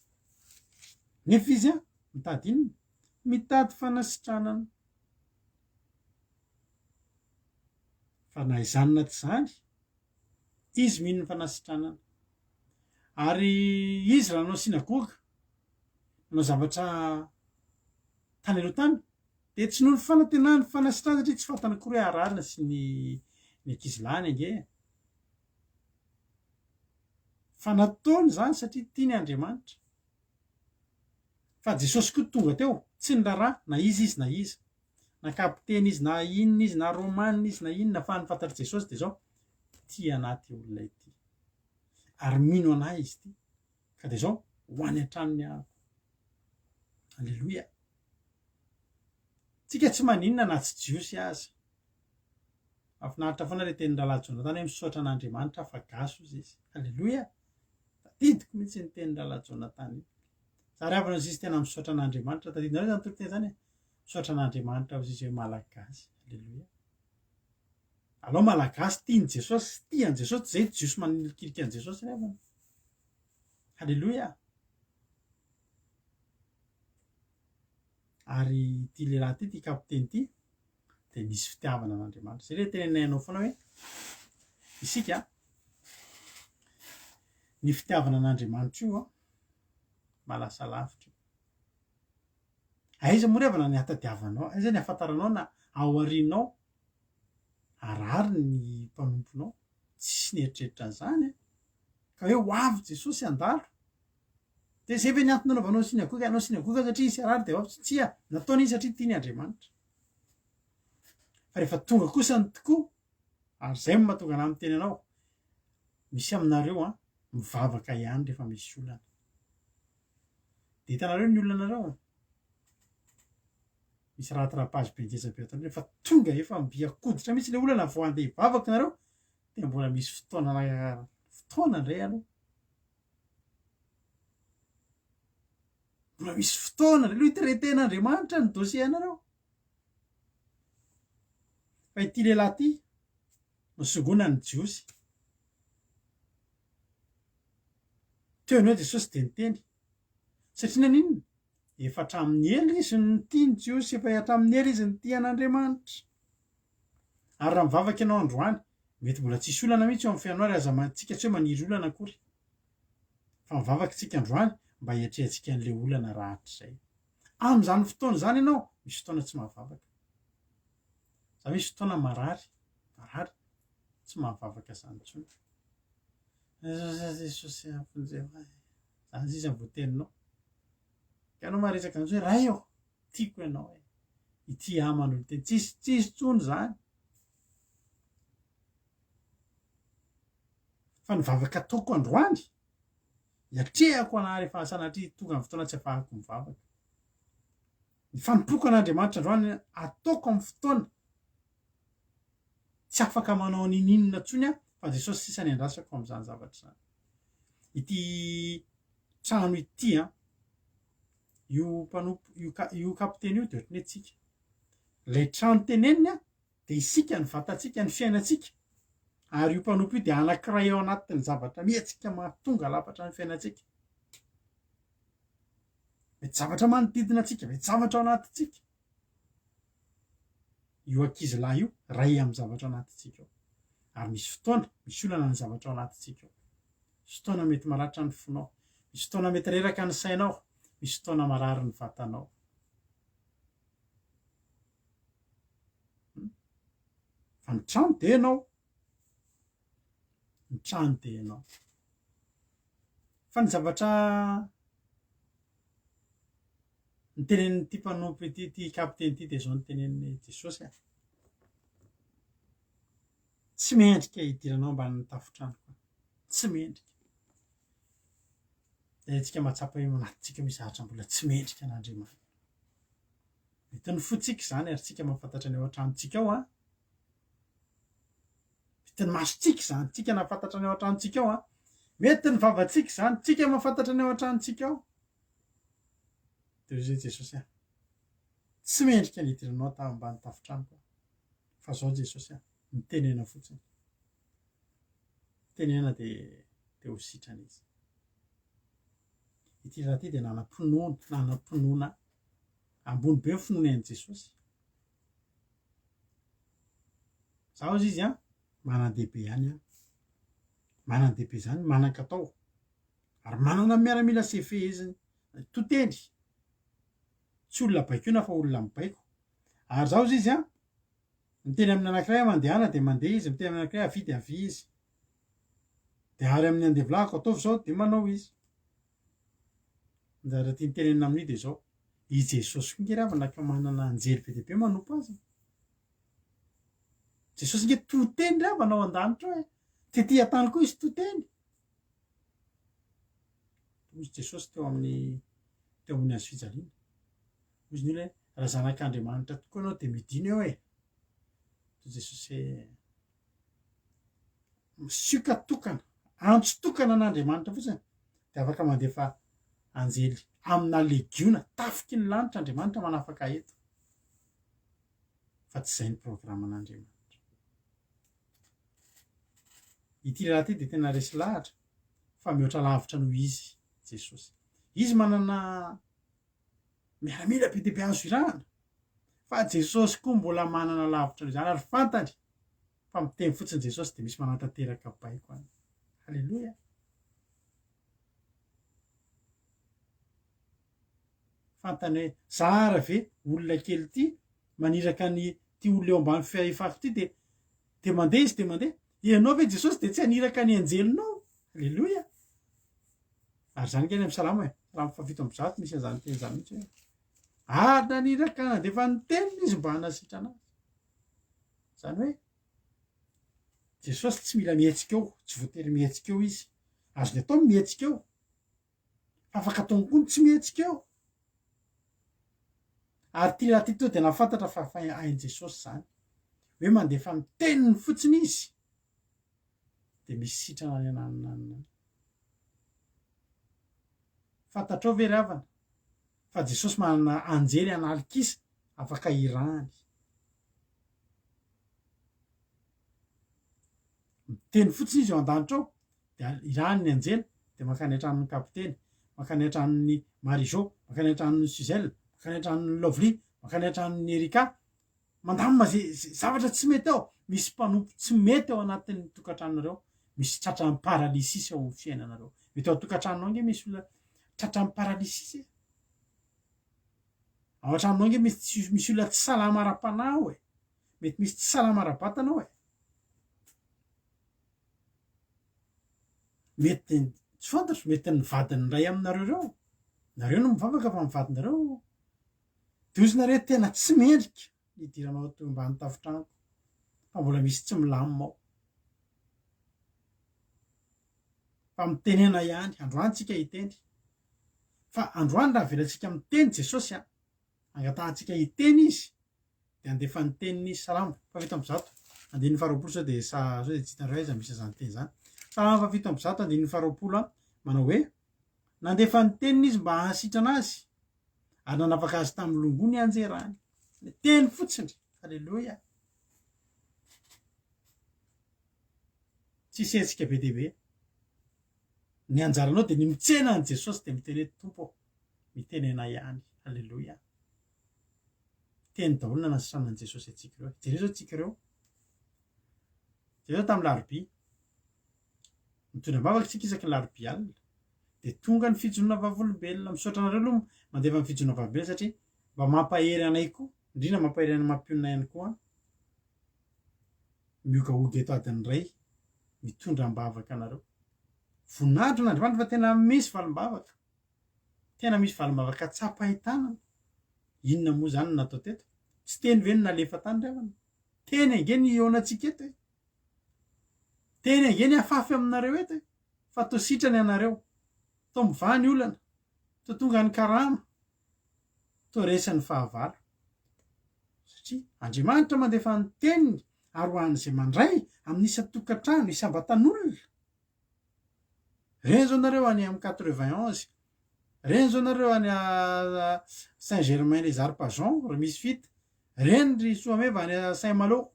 Nefa izy an, mitady inona? Mitady fanasitranana. Fa na izany na tsy izany, izy mino ny fanasitranana. Ary izy raha nanao synagoga, nanao zavatra tany aloha tany, dia tsy noho ny fanantenany fanasitranana satria tsy fantany akory hoe hararina sy ny ny ankizilahiny ange e. Fa nataony izany satria tiany Andriamanitra. Fa Jesosy koa tonga teo, tsy niraharaha na iza izy na iza. Na kapiteny izy na inona izy na romana izy na inona fa ny fantatr'i Jesosy dia izao, tia anah ity olona ity. Ary mino anah izy ity. Ka dia izao, ho any an-tranony aho. Aleloia. Tsika tsy maninona na tsy jiosy aza. Mahafinaritra foana ilay tenin'i Rahalahy Jonathan hoe misaotra an'Andriamanitra aho fa gasy hozy izy. Aleloia. Tadidiko mihitsy ny tenin'i Rahalahy Jonathan iny. Za ry havana hozy izy tena misaotra an'Andriamanitra. Tadidinareo izany toriteny izany e? Misaotra an'Andriamanitra hozy izy hoe malagasy. Aleloia. Alao malagasy tian'i Jesosy sy tia an'i Jesosy toy izay jiosy manilikilika an'i Jesosy ry havana. Aleloia. Ary ity lehilahy ity, ity kapiteny ity, dia nisy fitiavana an'Andriamanitra. Izay ilay teneninay anao foana hoe isika ny fitiavana an'Andriamanitra io mahalasa lavitra io. Aiza moa ry havana ny ahatadiavanao, aiza ny ahafantaranao na ao aorianao harary ny mpanomponao. Tsisy nieritreritra an'izany e. Ka hoe ho avy Jesosy handalo. Dia izay ve ny antony nanaovanao synagoga? Hanao synagoga satria hisy harary dia ho avy? Tsia, nataony iny satria tiany Andriamanitra. Fa rehefa tonga kosa ny tokoa, ary izay no mahatonga anah miteny anao, misy aminareo an, mivavaka ihany rehefa misy olana. Dia hitanareo ny olanareo? Misy rattrapage be ngeza be ataonareo, rehefa tonga efa mby an-koditra mihitsy ilay olana vao handeha hivavaka nareo, dia mbola misy fotoana fotoana indray aloha. Mbola misy fotoana indray aloha hi-traiter-n'Andriamanitra ny dossier anareo. Fa ity lehilahy ity, nosongona ny Jiosy. Teo no eo Jesosy dia niteny. Satria naninona? Efa hatramin'ny ela izy no nitia ny Jiosy, efa hatramin'ny ela izy nitia an'Andriamanitra. Ary raha mivavaka ianao androany, mety mbola tsy hisy olana mihitsy eo amin'ny fiainanao ary aza tsika tsy hoe maniry olana akory. Fa mivavaka isika androany mba hiatrehantsika an'ilay olana rahatrizay. Amin'izany fotoana izany ianao, misy fotoana tsy mahavavaka. Za misy fotoana marary, marary, tsy mahavavaka izany intsony. Jesosy vonjeo ahy. Zany sisa ny voateninao. Ka ianao maharesaka an'izany hoe Ray ô, tiako ianao e. Ity ahy manolo-tena. Tsisy, tsisy intsony izany. Fa ny vavaka ataoko androany, Hiatrehako anah rehefa sanatria tonga ny fotoana tsy afahako mivavaka. Ny fanompoako an'Andriamanitra androany ataoko amin'ny fotoana tsy afaka manao ninoninona intsony aho fa Jesosy sisa ny andrasako amin'izany zavatra izany. Ity trano ity an, io mpanompo io io kapiteny io dia ohatran'ny hoe tsika. Ilay trano teneniny an, dia isika, ny vatantsika, ny fiainantsika. Ary io mpanompo io dia anankiray ao anatin'ny zavatra mihetsika mahatonga lafatra ny fiainantsika. Mety zavatra manodidina antsika, mety zavatra ao anatintsika. Io ankizilahy io, ray amin'ny zavatra ao anatintsika ao. Ary misy fotoana, misy olana ny zavatra ao anatintsika ao. Misy fotoana mety maratra ny fonao, misy fotoana mety reraka ny sainao, misy fotoana marary ny vatanao. Fa ny trano dia ianao. Ny trano dia ianao. Fa ny zavatra nitenenin'ity mpanompo ity, ity kapiteny ity dia izao notenenin'i Jesosy a. Tsy mendrika hidiranao ambanin'ny tafon-tranoko aho. Tsy mendrika. Dia antsika mahatsapa hoe ao anatintsika misy zavatra mbola tsy mendrika an'Andriamanitra. Mety ny fontsika izany ary tsika mahafantatra ny ao an-tranontsika ao an. Mety ny masontsika izany, tsika nahafantatra ny ao an-tranontsika ao an. Mety ny vavantsika izany, tsika mahafantatra ny ao an-tranontsika ao. Dia hoy Jesosy an, tsy mendrika ny hidiranao tao ambany tafon-tranoko aho. Fa zao Jesosy an, mitenena fotsiny. Mitenena dia dia ho sitrana izy. Ity raha ity dia nanam-pinoana, nanam-pinoana ambony be ny finoany an'i Jesosy. Za hozy izy an, manan-dehibe ihany an. Manan-dehibe izany, manan-katao. Ary manana miaramila sy feheziny. To teny. Tsy olona baikoina fa olona mibaiko. Ary za hozy izy an, miteny amin'ny anankiray aho mandehana dia mandeha izy, miteny amin'ny anankiray avia dia avia izy. Dia ary amin'ny andevolahiko ataovy izao dia manao izy. Ny zavatra tiany tenenina amin'io dia izao, i Jesosy koa nge ry havana ka manana anjely be dia be manompo azy e. Jesosy nge to teny ry havana ao an-danitra ao e. Tety an-tany koa izy to teny. Hoy Jesosy teo amin'ny teo amin'ny hazo fijaliana. Hoy ny olona hoe, raha zanak'Andriamanitra tokoa ianao dia midina eo e. Hoy Jesosy hoe, misioka tokana, antso tokana an'Andriamanitra fotsiny dia afaka mandefa anjely amina legiona tafiky ny lanitra Andriamanitra manafaka eto. Fa tsy izay ny programan'Andriamanitra. Ity lehilahy ity dia tena resy lahatra fa mihoatra lavitra noho izy Jesosy. Izy manana miaramila be dia be azo irahana fa Jesosy koa mbola manana lavitra noho izany ary fantany fa miteny fotsiny Jesosy dia misy manatanteraka baiko any. Haleloia. Fantany hoe zara ve olona kely ity maniraka ny ty olona eo ambany fahefako ity dia dia mandeha izy dia mandeha. Ianao ve Jesosy dia tsy haniraka ny anjelinao? Haleloia. Ary izany nge any amin'ny salamo e. Salamo fahafito amby zato misy an'izany teny izany mihitsy hoe ary naniraka nandefa ny teniny izy mba hanasitrana azy. Izany hoe Jesosy tsy mila mihetsika eo, tsy voatery mihetsika eo izy. Azony atao ny mihetsika eo. Fa afaka ataony koa ny tsy mihetsika eo. Ary ity raha ity toa dia nahafantatra fa fa hain'i Jesosy izany. Hoe mandefa ny teniny fotsiny izy dia misy sitrana any ananona any. Fantatrao ve ry havana fa Jesosy manana anjely an'alikisa afaka irahany. Miteny fotsiny izy eo an-danitra ao dia irahany ny anjely dia mankany an-tranon'ny kapiteny, mankany an-tranon'i Marie Jo, mankany an-tranon'i Suzelle, mankany an-tranon'i Lovely, mankany an-tranon'i Erika. Mandamina ze zavatra tsy mety ao. Misy mpanompo tsy mety ao anatin'ny tokantranonareo, misy tratran'ny paralysis ao amin'ny fiainanareo. Mety ao an-tokantranonao ange misy olona tratran'ny paralysis e. Ao an-tranonao ange misy tsy misy olona tsy salama ara-panahy ao e. Mety misy tsy salama ara-batana ao e. Mety tsy fantatro, mety ny vadin'ny iray aminareo ireo. Nareo no mivavaka fa ny vadinareo dozinareo tena tsy mendrika ny hidiranao ato ambany tafotranoko fa mbola misy tsy milamina ao. Fa mitenena ihany, androany tsika hiteny. Fa androany raha avelantsika miteny Jesosy a, angatahantsika hiteny izy dia handefa ny teniny izy. Salamo faha-107, andininy faha-20 sao dia sa sao dia tsy hitanareo aiza misy an'izany teny izany. Salamo faha-107, andininy faha-20 manao hoe, Nandefa ny teniny izy mba hahasitrana azy, ary nanafaka azy tamin'ny longoa nianjerany. Ny teny fotsiny. Haleloia. Tsisy hetsika be dia be. Ny anjaranao dia ny mitsena an'i Jesosy dia miteny hoe Tompo ô, mitenena ihany. Haleloia. Teny daholo nanasitranan'i Jesosy antsika ireo. Jereo zao tsika ireo. Jereo zao tamin'ny larobia. Mitondra am-bavaka tsika isaky ny larobia alina. Dia tonga ny fijoroana vavolombelona. Misaotra anareo aloha mandefa ny fijoroana vavolombelona satria mba mampahery anay koa. Indrindra mampahery anay mampionona ihany koa. Miogaoga eto adiny iray. Mitondra am-bavaka anareo. Voninahitra an'Andriamanitra fa tena misy valim-bavaka. Tena misy valim-bavaka tsapain-tanana. Inona moa izany no natao teto? Tsy teny ve no nalefa tany ry havana? Teny ange no hihaonantsika eto e! Teny ange ny hafafy aminareo eto e! Fa toa sitrana ianareo. Toa mivaha ny olana. Toa tonga ny karama. Toa resy ny fahavalo. Satria Andriamanitra mandefa ny teniny ary ho an'izay mandray amin'ny isan-tokantrano, isam-batan'olona. Reny zao nareo any amin'ny 91, reny zao nareo any Saint Germain les Arpajon ry Misfit, reny ry Soameva any Saint Malo,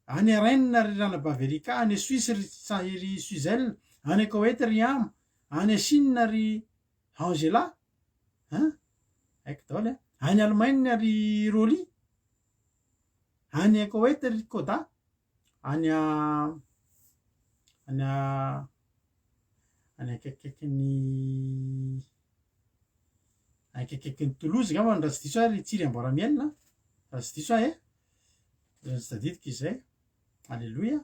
any Rennes ry Ranabavy Erika, any Suisse ry ry Suzel, any Koweït ry Ama, any Chine ry Angela, hein, haiko daholo hein, any Allemagne ry Rolly, any Koweït ry Koda, any any any akaikikaikin'ny akaikikaikin'i Toulouse angamba raha tsy diso aho ry Tsiry Amboaramiel a, raha tsy diso aho e, raha tsy tadidiko izay, aleloia.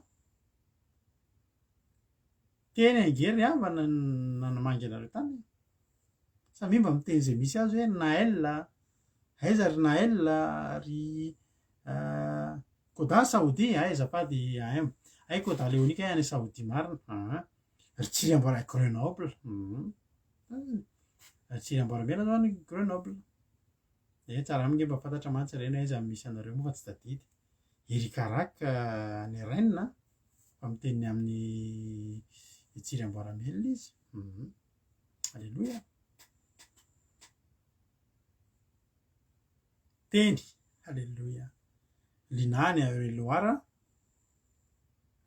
Teny ange ry havana no namangy anareo tany e. Samia mba miteny izay misy azy hoe Naël a, aiza ry Naël a, ry Koda Saodia, hay azafady AM. Hay Koda Léonie kay any Saodia marina. Aa. Ry Tsiry Amboara Grenoble. Hum. Ry Tsiry Amboaramena zao any Grenoble. Eh tsara aminy nge mba fantatra mantsy ireny hoe aiza no misy anareo moa fa tsy tadidy. Eric Arac any Rennes fa miteny ny amin'ny Tsiry Amboaramelona izy. Hum. Alléluia. Teny. Alléluia. Lina any Eure-et-Loir.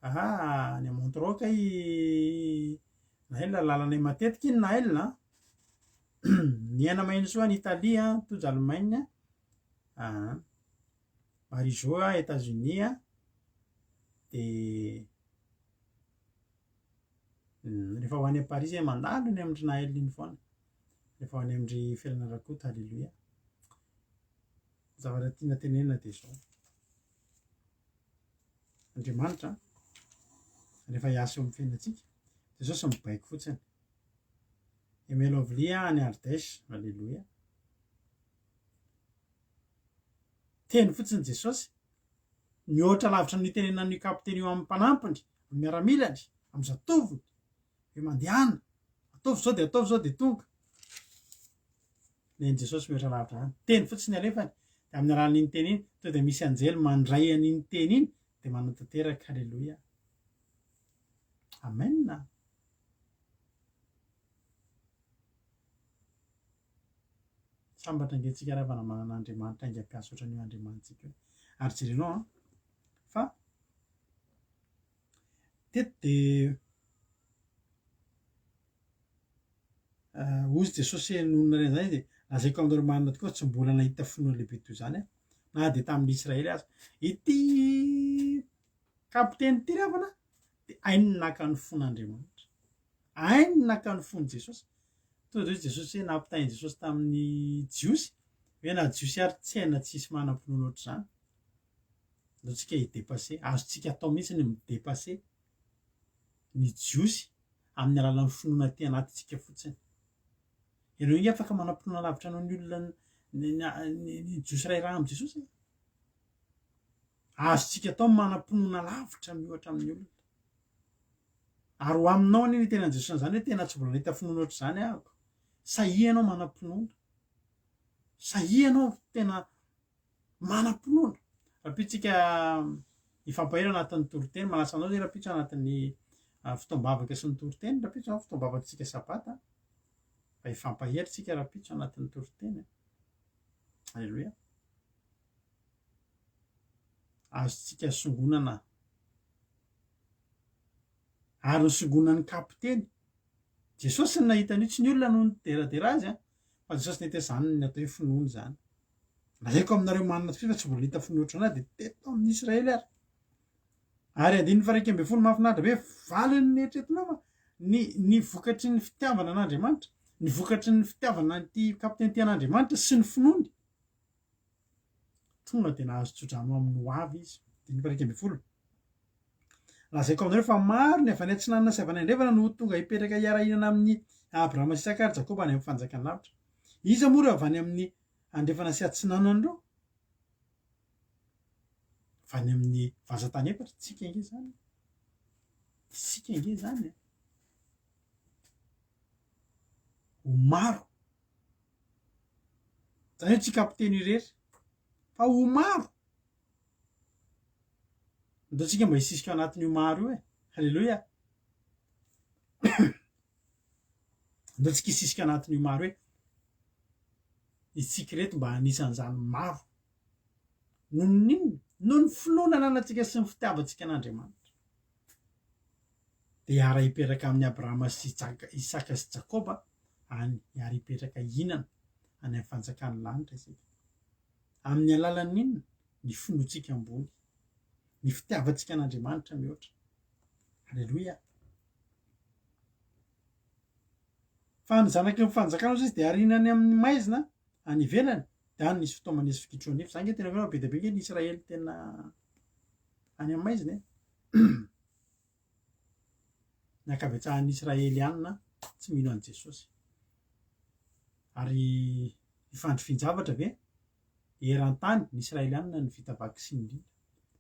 Ah, any Montreux kay Naël, lalanay matetika iny Naël an. Ny aina maheno soa any Italie an, Tojo Allemagne. Ah. Marie-Jo a États-Unis a. Dia rehefa ho any Paris zay mandalo eny amin-dry Naël iny foana. Rehefa ho any amin-dry Felana Rakoto, Alléluia. Ny zavatra tiana tenenina dia izao. Andriamanitra rehefa hiasa eo amin'ny fiainantsika, Jesosy mibaiko fotsiny. Aimé Lovely any Ardèche, Alléluia. Teny fotsiny Jesosy, mihoatra lavitra ny nitenenan'io kapiteny io amin'ny mpanampiny, amin'ny miaramilany, amin'ny zatovony, hoe mandehana, ataovy izao dia ataovy izao dia tonga. Nen'i Jesosy mihoatra lavitra izany. Teny fotsiny alefany, dia amin'ny alalan'iny teny iny, tonga dia misy anjely mandray an'iny teny iny, dia manatanteraka. Aleloia. Amen. Sambatra ange tsika raha vao manana Andriamanitra haingam-piasa ohatran'io Andriamanitsika io. Ary jerenao an, fa teto dia Hoy Jesosy nony nahare an'izany izy, Lazaiko aminareo marina tokoa fa tsy mbola nahita finoana lehibe toy izany aho, na dia tamin'ny Israely aza. Ity kapiteny ity ry havana dia hainy ny naka ny fon'Andriamanitra. Hainy ny naka ny fon'i Jesosy. Tonga dia hoy Jesosy hoe nampitain'i Jesosy tamin'ny Jiosy hoe na Jiosy ary tsy haina tsisy manam-pinoana ohatr'izany. Andao tsika hi-dépasser. Azontsika atao mihitsy ny mi-dépasser ny Jiosy amin'ny alalan'ny finoana aty anatintsika fotsiny. Ianao ange afaka manam-pinoana lavitra noho ny olona ny, ny, ny Jiosy iray rà amin'i Jesosy e. Azontsika atao ny manam-pinoana lavitra miohatra amin'ny olona. Ary ho aminao anie ny tenan'i Jesosy an'izany hoe tena tsy mbola nahita finoana ohatr'izany aho. Sahia ianao manam-pinoana. Sahia ianao tena Manam-pinoana. Rahampitso tsika hifampahery anatin'ny toriteny. Manasa anao zay rahampitso anatin'ny fotoam-bavaka sy ny toriteny. Rahampitso an, fotoam-bavakantsika sabata. Fa hifampahery tsika rahampitso anatin'ny toriteny. Aleloia. Azontsika songonana. Ary ny songonan'ny kapiteny. Jesosy no nahita an'io, tsy ny olona no nideradera azy an. Fa Jesosy nahita hoe izany ny atao hoe finoana izany. Lazaiko aminareo marina tokoa fa tsy mbola nahita finoana ohatran'ahy dia teto amin'ny Israely ary. Ary andininy faha-11 mahafinaritra be, valiny eritreretinao fa ny ny vokatry ny fitiavana an'Andriamanitra, ny vokatry ny fitiavana an'ity kapiteny ity an'Andriamanitra sy ny finoany. Tonga dia nahazo tsodrano amin'ny ho avy izy. Andininy faha-11. Lazaiko aminareo fa maro ny avy any atsinanana sy avy any andrefana no ho tonga hipetraka hiara-hihinana amin'i Abrahama sy Isaka ary Jakoba any amin'ny fanjakan'ny lanitra. Iza moa ireo avy any amin'ny andrefana sy atsinanana ireo? Avy any amin'ny vazan-tany efatra. Tsika ange izany. Isika ange izany e. Ho maro. Izany hoe tsy kapiteny irery fa ho maro. Andao tsika mba hisisika ao anatin'io maro io e. Haleloia. Andao tsika hisisika anatin'io maro hoe isika ireto mba anisan'izany maro. Noho ny inona? Noho ny finoana ananantsika sy ny fitiavantsika an'Andriamanitra. Dia hiara-hipetraka amin'i Abrahama sy Isaka sy Jakoba any hiara-hipetraka hihinana any amin'ny fanjakan'ny lanitra isika. Amin'ny alalan'ny inona? Ny finoantsika ambony, ny fitiavantsika an'Andriamanitra mihoatra. Aleloia! Fa ny zanaky ny fanjakana hozy izy dia ariana any amin'ny maizina any ivelany, dia any nisy fitaomana sy fikitroha nify. Izany nge tena hoe be dia be nge ny Israely tena any amin'ny maizina e. Ny ankabetsahan'ny Israeliana tsy mino an'i Jesosy. Ary ifandrifian-javatra ve? Eran-tany ny Israeliana no vita vaksiny indrindra.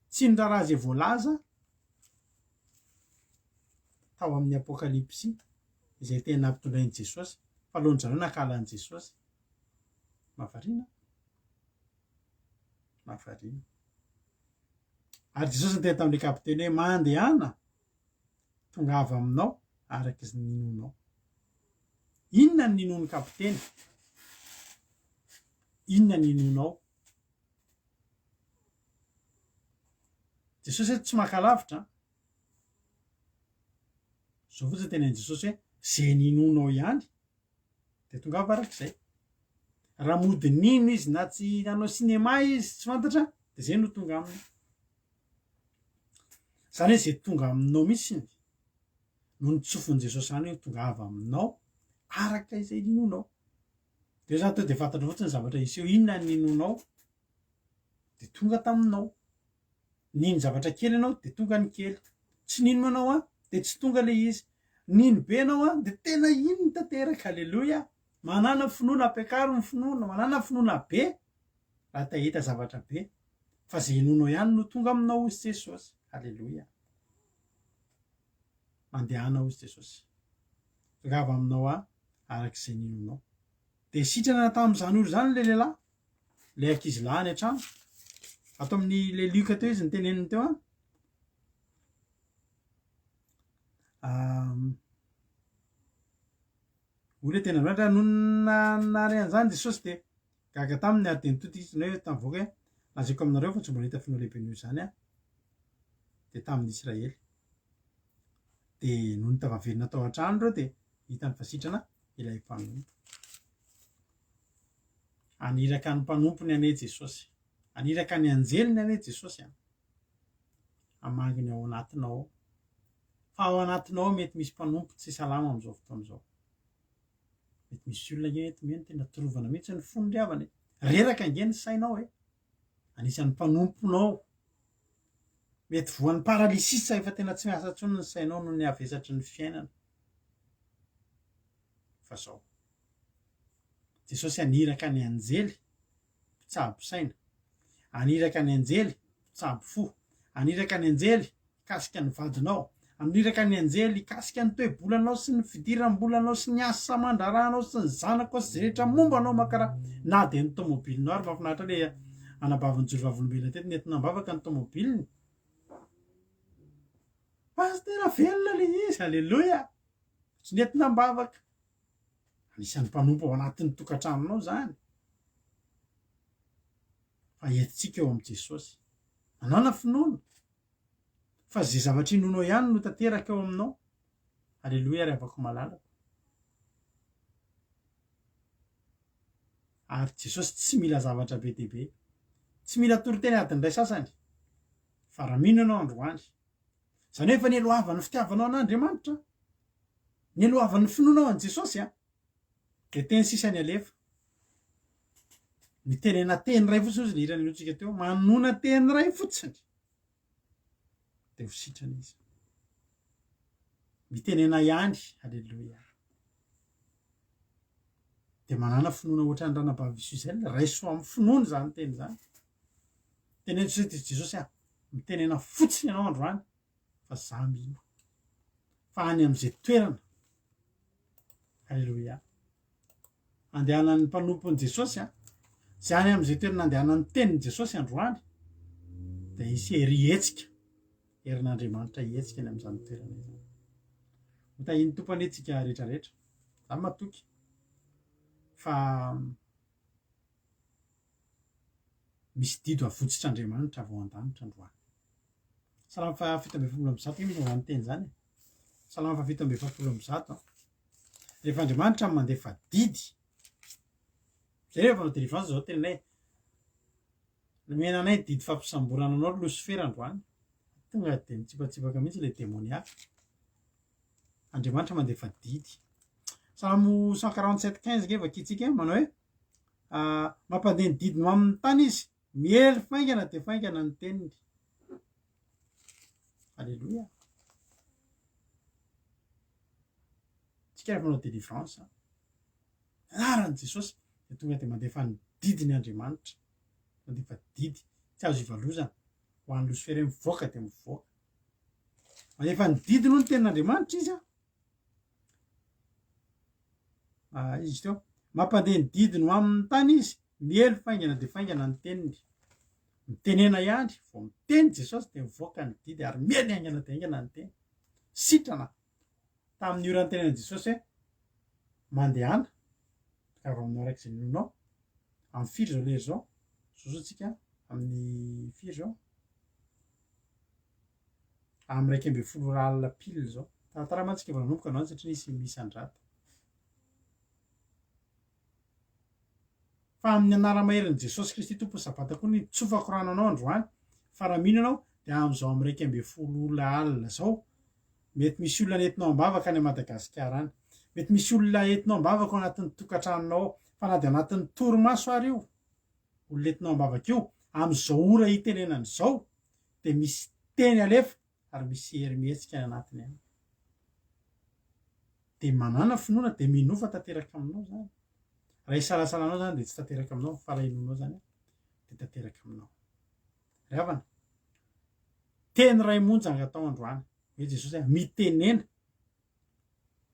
Tsy niraharaha izay voalaza tao amin'ny Apokalypsy izay tena nampitondrain'i Jesosy, fa alohan'ny zareo nankahala an'i Jesosy. Mahavariana. Mahavariana. Ary Jesosy niteny tamin'ilay kapiteny hoe, Mandehana, tongava aminao araka izay ninoanao. Inona no ninoan'ny kapiteny? Inona no ninoanao? Jesosy hoe tsy maka lavitra. Izao fotsiny tenenin'i Jesosy hoe, izay ninoanao ihany Dia tongava arak'izay. Raha mody nino izy na tsy nanao cinéma izy tsy fantatra dia zay no tonga aminy. Zany hoe zay tonga aminao mihitsy no nitsofin'i Jesosy zany hoe tongava aminao araka izay ninoanao. Dia zany to dia fantatro fotsiny ny zavatra hiseho inona ny ninoanao dia tonga taminao. Nino zavatra kely ianao dia tonga ny kely. Tsy nino ianao an, dia tsy tonga ilay izy. Nino be ianao an, dia tena iny no tanteraka. Aleloia! Manàna finoana, ampiakaro ny finoana, manàna finoana be raha te hahita zavatra be. Fa izay inoanao ihany no tonga aminao hozy Jesosy. Aleloia! Mandehana hozy Jesosy. Tongava aminao aho araka izay ninoanao. Dia sitrana tamin'izany ora izany ilay lehilahy. Ilay ankizilahy any an-trano. Ato amin'ny ilay Lioka teo izy niteneniny teo an. Hoy ilay teny Andriamanitra, nony nahare an'izany Jesosy dia gaga taminy ary dia nitodika izy hoe tamin'ny vahoaka hoe, lazaiko aminareo fa tsy mbola nahita finoana lehibe noho izany aho dia tamin'ny Israely. Dia nony tafaverina tao an-trano ireo dia hitany fa sitrana ilay mpanompo. Haniraka ny mpanompony anie Jesosy. Haniraka ny anjeliny anie Jesosy an. Hamangy ny ao anatinao ao. Fa ao anatinao ao mety misy mpanompo tsy salama amin'izao fotoana izao. Mety misy olona ange eto mino tena torovana mihitsy ny fony ry havana e. Reraka ange ny sainao e. Anisan'ny mpanomponao. Mety voan'ny paralysis efa tena tsy miasa intsony ny sainao noho ny havesatry ny fiainana. Fa zao. Jesosy haniraka ny anjely mpitsabo saina, haniraka ny anjely mpitsabo fo, haniraka ny anjely hikasika ny vadinao, haniraka ny anjely hikasika ny toe-bolanao sy ny fidiram-bolanao sy ny asa aman-draharahanao sy ny zanakao sy izay rehetra momba anao makara na dia ny tomobilinao ary mahafinaritra ilay anabavin'i Joro Vavolombelona teto nentina am-bavaka ny tomobiliny. Pasitera velona ilay izy, aleloia! Tsy nentina am-bavaka. Anisan'ny mpanompo ao anatin'ny tokantranonao izany. Fa entintsika eo amin'i Jesosy. Manàna finoana fa izay zavatra inoanao ihany no tanteraka eo aminao. Aleloia ry havako malalako. Ary Jesosy tsy mila zavatra be dia be. Tsy mila toriteny adiny iray sasany. Fa raha mino ianao androany. Izany hoe efa nialohavan'ny fitiavanao an'Andriamanitra. Nialohavan'ny finoanao an'i Jesosy an. Dia teny sisa ny alefa. Mitenena teny iray fotsiny ozy ny hira ninoantsika teo. Manona teny iray fotsiny. Dia ho sitrana izy. Mitenena ihany, aleloia. Dia manàna finoana ohatran'ny ranabavy Suzelle, raiso amin'ny finoana izany teny izany. Teneno Jesosy aho, mitenena fotsiny ianao androany fa za mino. Fa any amin'izay toerana, aleloia, andehanan'ny mpanompon'i Jesosy an, izay any amin'izay toerana andehanan'ny tenin'i Jesosy androany, dia hisy hery hihetsika, herin'Andriamanitra hihetsika any amin'izany toerana izany. Ho tahian'ny Tompo anie tsika rehetra rehetra. Za matoky fa misy didy avotsitr'Andriamanitra avy ao an-danitra androany. Salamo faha 147 io misy an'izany teny izany e. Salamo faha 147. Rehefa Andriamanitra mandefa didy, zay rehefa manao délivrance zao teninay, nomena anay didy fampisamborana anao ry Losifera androany, tonga dia mitsipatsipaka mihitsy ilay demonia. Andriamanitra mandefa didy. Salamo 147 15 nge vakintsika manao hoe mampandeha ny didiny ho amin'ny tany izy, miely faingana dia faingana ny teniny. Alléluia. Tsika rehefa manao délivrance, anaran'i Jesosy dia tonga dia mandefa ny didiny Andriamanitra, mandefa didy tsy azo ivalozana ho an'i Losifera hoe mivoaka dia mivoaka. Mandefa ny didiny hoy ny tenin'Andriamanitra izy an. Ah, izy teo. Mampandeha ny didiny ho amin'ny tany izy, miely faingana dia faingana ny teniny. Mitenena ihany, vao miteny Jesosy dia mivoaka ny didy ary miely haingana dia haingana ny teny. Sitrana tamin'ny ora nitenenan'i Jesosy hoe mandehana, tongava aminao araka izay ninoanao. Amin'ny firy izao lera izao? Zozo tsika amin'ny firy izao? Amin'ny 11 ora alina pile izao. Taratara mantsy tsika vao nanomboka androany satria nisy misandrata. Fa amin'ny anara-maherin'i Jesosy Kristy Tompon'ny Sabata koa no itsofako rano anao androany, fa raha mino ianao dia amin'izao amin'ny 11 ora alina izao, mety misy olona nentinao am-bavaka any Madagasikara any, mety misy olona entinao am-bavaka ao anatin'ny tokantranonao ao, fa na dia anatin'ny torimaso ary io olona entinao am-bavaka io, amin'izao ora itenenana izao dia misy teny alefa ary misy hery mihetsika any anatiny any. Dia manàna finoana, dia minoa fa tanteraka aminao izany. Raha isalasalanao izany dia tsy tanteraka aminao, fa raha inoanao izany dia tanteraka aminao. Ry havana, teny iray monja angatao androany, hoy Jesosy hoe mitenena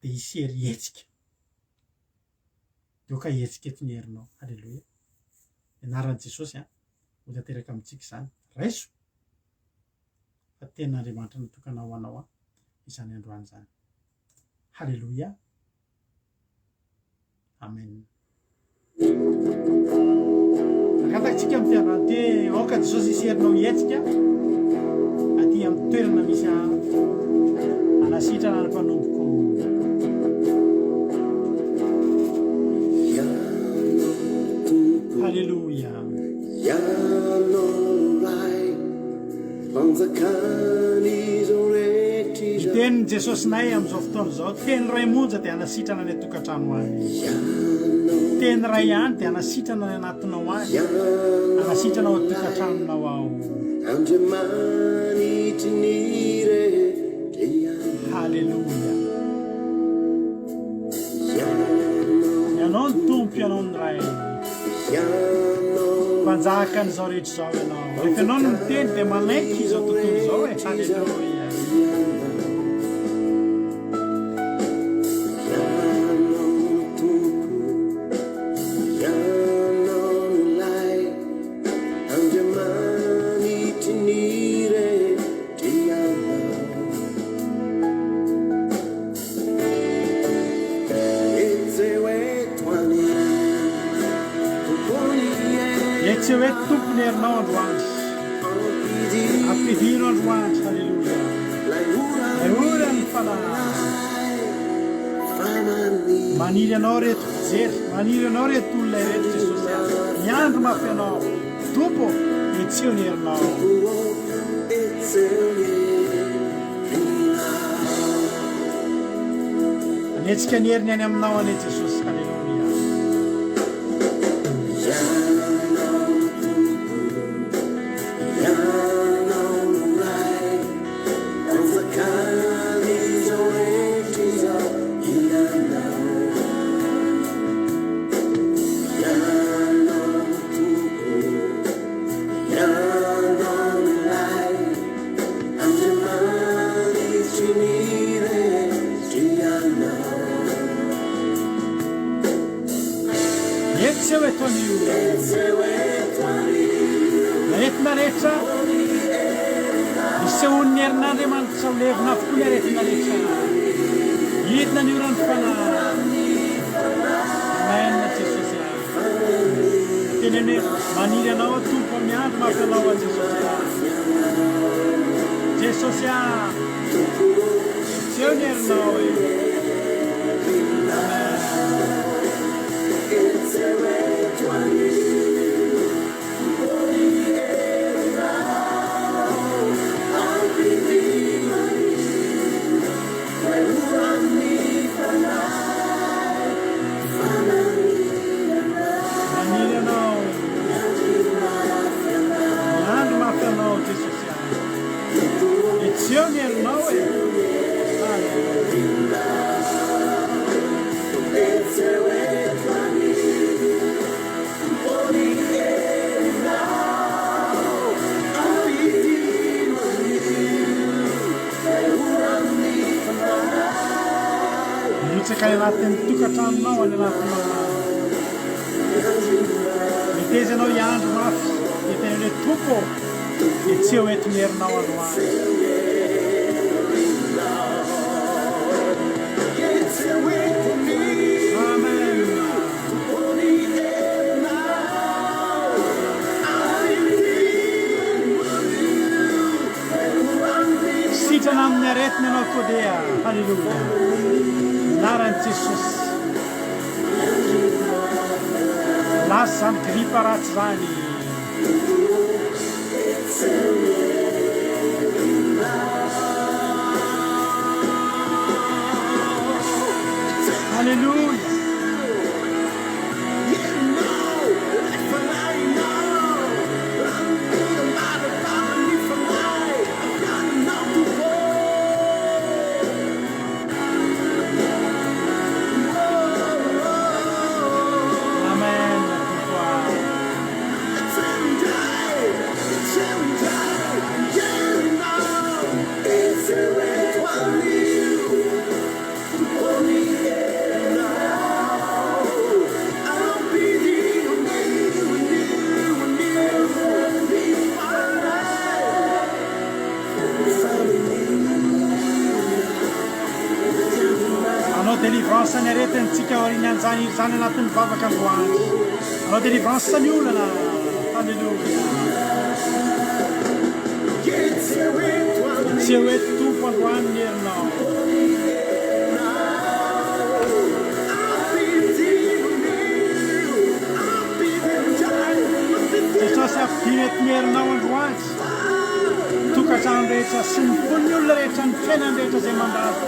dia hisy hery hihetsika. Dia aoka hihetsika eto ny herinao. Haleloia. Ny anaran'i Jesosy an, ho tanteraka amintsika izany. Raiso fa tena Andriamanitra natokana ho anao an, izany androany izany. Haleloia. Amen. Angatakintsika amin'ny fianarana ity hoe aoka Jesosy hisy herinao hihetsika aty amin'ny toerana misy hanasitrana ny mpanompoko. Haleloia. Ianao Ray, Mpanjakan'izao rehetra Ny izao. tenin'i Jesosinay amin'izao fotoana izao, teny iray monja dia hanasitrana any an-tokantrano any. Ianao Teny iray ihany Tompo, dia hanasitrana any anatinao any, Ianao hanasitrana ao Ray, an-tokantranonao ao. Andriamanitry ny rehetra ihany. Haleloia. Ianao Ianao ny Tompo, Tompo, Ianao ny Ray. Ianao Mpanjakan'izao rehetra izao Ianao. Rehefa Ianao no miteny dia manaiky izao tontolo izao e. Haleloia. Etsy hoe Tompo ny herinao androany. Ampidino androany. Haleloia. Ilay oran'ny fanahy. Maniry anao reto mpijery, maniry anao reto olona ireto Jesosy a. Miandry mafy anao. Tompo, etseo ny herinao. Hanetsika ny heriny any aminao anie Jesosy. Haleloia. rehetra Isehoan'ny herin'Andriamanitra ho levona avokoa ny aretina rehetra. Hidina ny oran'ny fanahy. Amen Jesosy a. Teneno hoe maniry anao aho Tompo miandry mafy anao aho Jesosy a. Jesosy a. Etseo ny herinao e. Amen. Maniry anao, miandry mafy anao Jesosy ah. Etseo ny herinao e. Haleloia. Mirotsaka any anatin'ny tokantranonao any anatinao any. Meteza ianao hiandry mafy dia tena hoe Tompo ô, hetseho eto ny herinao androany. Amen. Sitrana amin'ny aretina ianao Kodea. Haleloia. Anaran'i Jesosy. Lasa izany gripa ratsy izany. Haleloia. Amen Tompo ah. Hanao délivrance ny aretina tsika aorian'ny an'izany hira izany anatin'ny vavaka androany. Hanao délivrance ny olana. Alléluia. Tsy hoe Tompo androany ny herinao. Jesosy ampidino eto ny herinao androany. Tokantrano rehetra sy ny fon'ny olona rehetra ny fiainany rehetra izay mandalo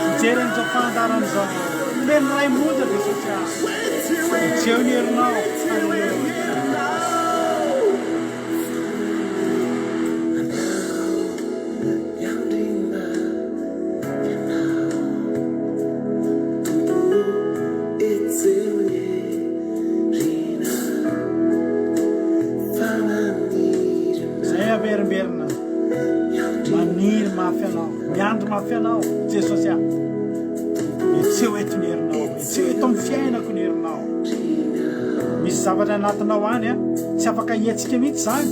mijery an'izao fandaharana izao. Teny iray monja Jesosy ah. Etseo ny herinao. Haleloia. Zay averimberina maniry mafy anao, miandry mafy anao Jesosy ah. Etseo eto ny herinao, etseo eto amin'ny fiainako ny herinao. Misy zavatra anatinao any a, tsy afaka hihetsika mihitsy izany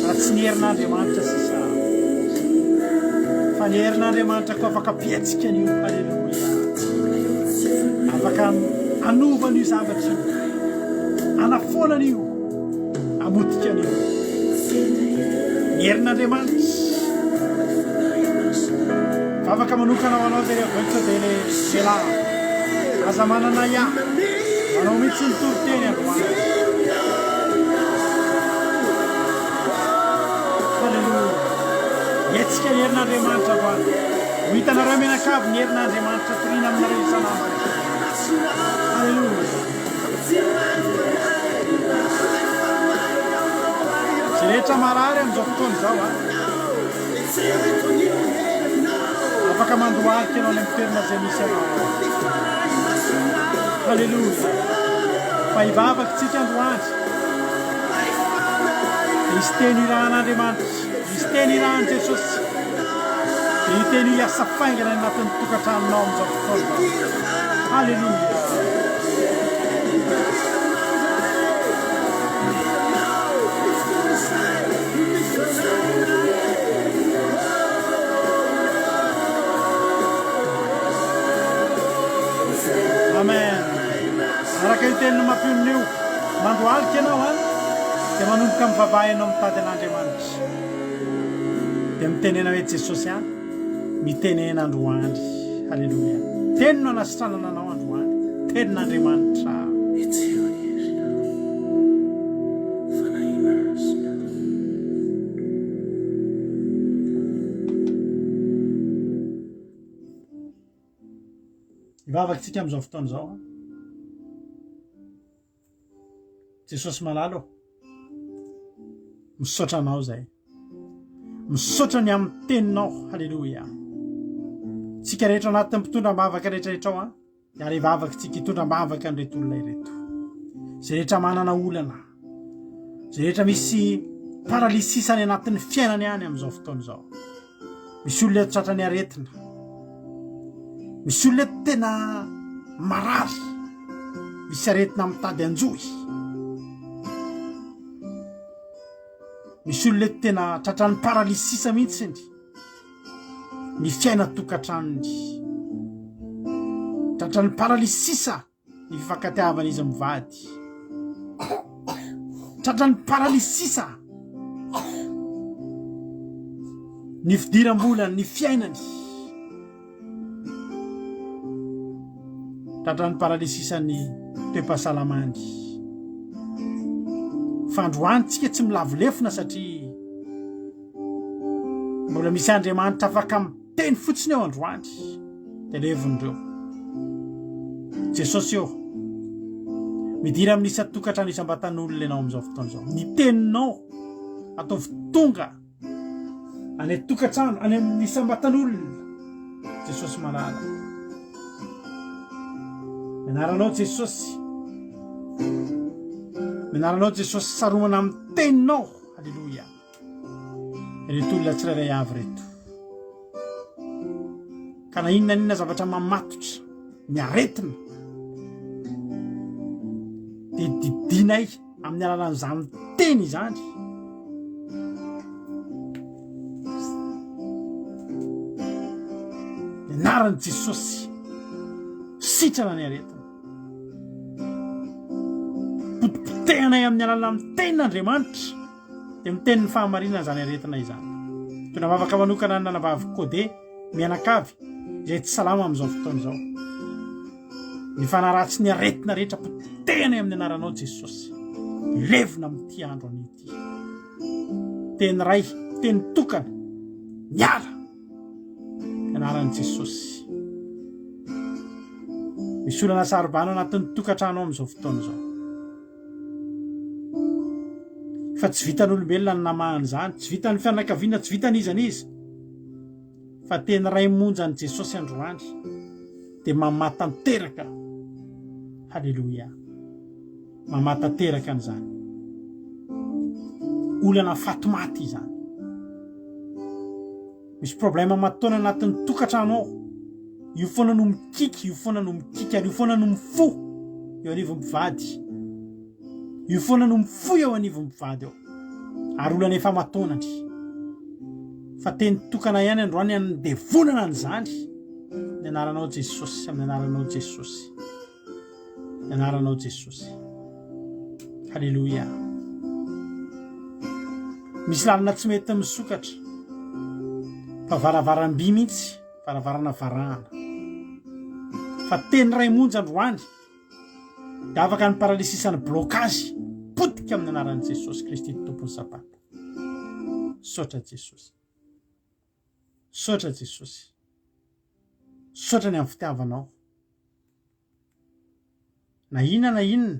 raha tsy ny herin'Andriamanitra sisa. Fa ny herin'Andriamanitra koa afaka mpihetsika an'io. Aleloia. Afaka hanova an'io zavatra io, hanafoana an'io, hamotika an'io. Ny herin'Andriamanitra. Vavaka manokana ho anao izay avy eo dia le lehilahy. Aza manana ahiahy. Manao mihitsy ny toriteny androany. Haleloia. Hetsika ny herin'Andriamanitra androany. Ho hitanareo mianakavy ny herin'Andriamanitra toriana aminareo isan'andro. Haleloia. Izay rehetra marary amin'izao fotoana izao a. Afaka mandohalika ianao any amin'ny toerana izay misy anao. Haleloia. Fa hivavaka isika androany. Dia hisy teny irahan'Andriamanitra. Hisy teny irahan'i Jesosy. Dia io teny io hiasa faingana any anatin'ny tokantranonao amin'izao fotoana izao. Haleloia. Dia manomboka mivavaha ianao mitady an'Andriamanitra. Dia mitenena hoe Jesosy a, mitenena androany. Haleloia. Teny no anasitranana anao androany. Tenin'Andriamanitra. Hetseho ny herinao, Fanahy Masina. Hivavaka tsika amin'izao fotoana izao. Jesosy malala ô, misaotra anao izay. Misaotra ny amin'ny teninao, haleloia. Tsika rehetra anatin'ny mpitondra am-bavaka rehetra rehetra ao an, dia ary hivavaka tsika hitondra am-bavaka an'ireto olona ireto. Izay rehetra manana olana, izay rehetra misy paralysis any anatin'ny fiainany any amin'izao fotoana izao. Misy olona eto tratran'ny aretina. Misy olona eto tena marary. Misy aretina mitady anjohy. Misy olona eto tena tratran'ny paralysis mihitsy ny fiainan-tokantranony. Tratran'ny paralysis ny fifankatiavan'izy mivady. Tratran'ny paralysisa ny fidiram-bolany, ny fiainany. Tratran'ny paralysisa ny toe-pahasalamany. Fandroany tsika tsy milavo lefona satria mbola misy Andriamanitra afaka Teny fotsiny eo androany dia levon'ireo. Jesosy ô, midira amin'ny isan-tokantrano isam-batan'olona ianao amin'izao fotoana izao. Ny teninao ataovy tonga any an-tokantrano, any amin'ny isam-batan'olona. Jesosy malala. Ny anaranao Jesosy. Ny anaranao Jesosy saromana amin'ny teninao. Haleloia. Ireto olona tsirairay avy ireto. Ka na inona na inona zavatra mamatotra ny aretina dia didinay amin'ny alalan'izany teny izany. Ny anaran'i Jesosy sitrana ny aretina. Potipotehanay amin'ny alalan'ny tenin'Andriamanitra. Dia miteny ny fahamarinana izany aretina izany. Tena vavaka manokana ny nanabavy Codé mianakavy izay tsy salama amin'izao fotoana izao. Ny fanaratsy ny aretina rehetra potehina amin'ny anaranao Jesosy. Levona amin'ity andro anio ity. Teny iray, teny tokana, miala. Ny anaran'i Jesosy. Misy olana saro-bano anatin'ny tokantrano amin'izao fotoana izao. Fa tsy vitan'olombelona ny namaha an'izany, tsy vitan'ny fianakaviana, tsy vitan'iza n'iza. Fa teny iray monja an'i Jesosy androany dia mamaha tanteraka. Haleloia. Mamaha tanteraka an'izany. Olana fatimaty izany. Misy problème mataona anatin'ny tokantrano ao. Io foana no mikiky, io foana no mikiky ary io foana no mifoha eo anivon'ny mpivady. Io foana no mifoha eo anivon'ny mpivady ao. Ary olana efa mataonany. Fa teny tokana ihany androany andevonana an'izany. Ny anaranao Jesosy, amin'ny anaranao Jesosy. Ny anaranao Jesosy. Haleloia. Misy lalana tsy mety misokatra. Fa varavaram-by mihitsy, varavarana varahana. Fa teny iray monja androany dia afaka ny paralysisany blocage potika amin'ny anaran'i Jesosy Kristy Tompon'ny Sabata. Misaotra Jesosy. Misaotra Jesosy. Misaotra ny amin'ny fitiavanao. Na inona na inona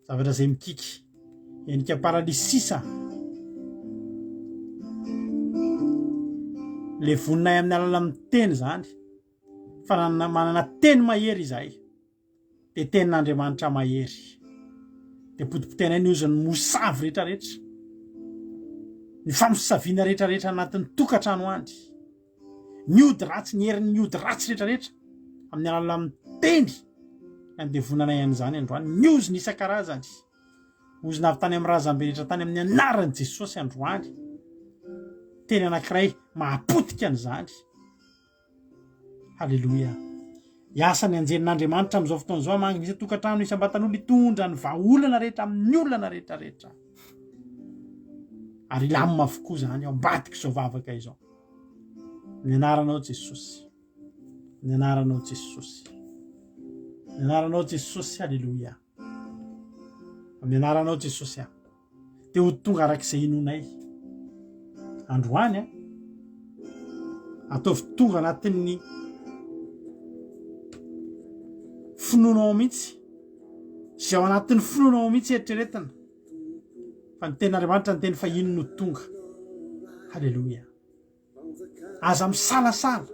zavatra izay mikiky henika paralysisa levoninay amin'ny alalan'ny teny izany fa manana teny mahery izahay. Dia tenin'Andriamanitra mahery. Dia potipotehinay ny ozon'ny mosavy rehetrarehetra, ny famosaviana rehetrarehetra anatin'ny tokantrano any, ny ody ratsy, ny herin'ny ody ratsy rehetrarehetra amin'ny alalan'ny teny nandevonanay an'izany androany, ny ozona isan-karazany, ozona avy tany amin'ny razambe rehetra tany amin'ny anaran'i Jesosy androany, teny anankiray mahapotika an'izany. Haleloia. Hiasa ny anjelin'Andriamanitra amin'izao fotoana izao hamangy ny isan-tokantrano isam-batan'olona hitondra ny vahaolana rehetra amin'ny olana rehetra rehetra. Ary hilamina avokoa izany ao ambadik'izao vavaka izao. Ny anaranao Jesosy. Ny anaranao Jesosy. Ny anaranao Jesosy, aleloia. Amin'ny anaranao Jesosy aho. Dia ho tonga araka izay inoanay. Androany a. Ataovy tonga anatin'ny finoanao mihitsy. Izay ao anatin'ny finoanao mihitsy eritreretina. Fa ny tenin'Andriamanitra ny teny fa ino no tonga. Haleloia. Aza misalasala,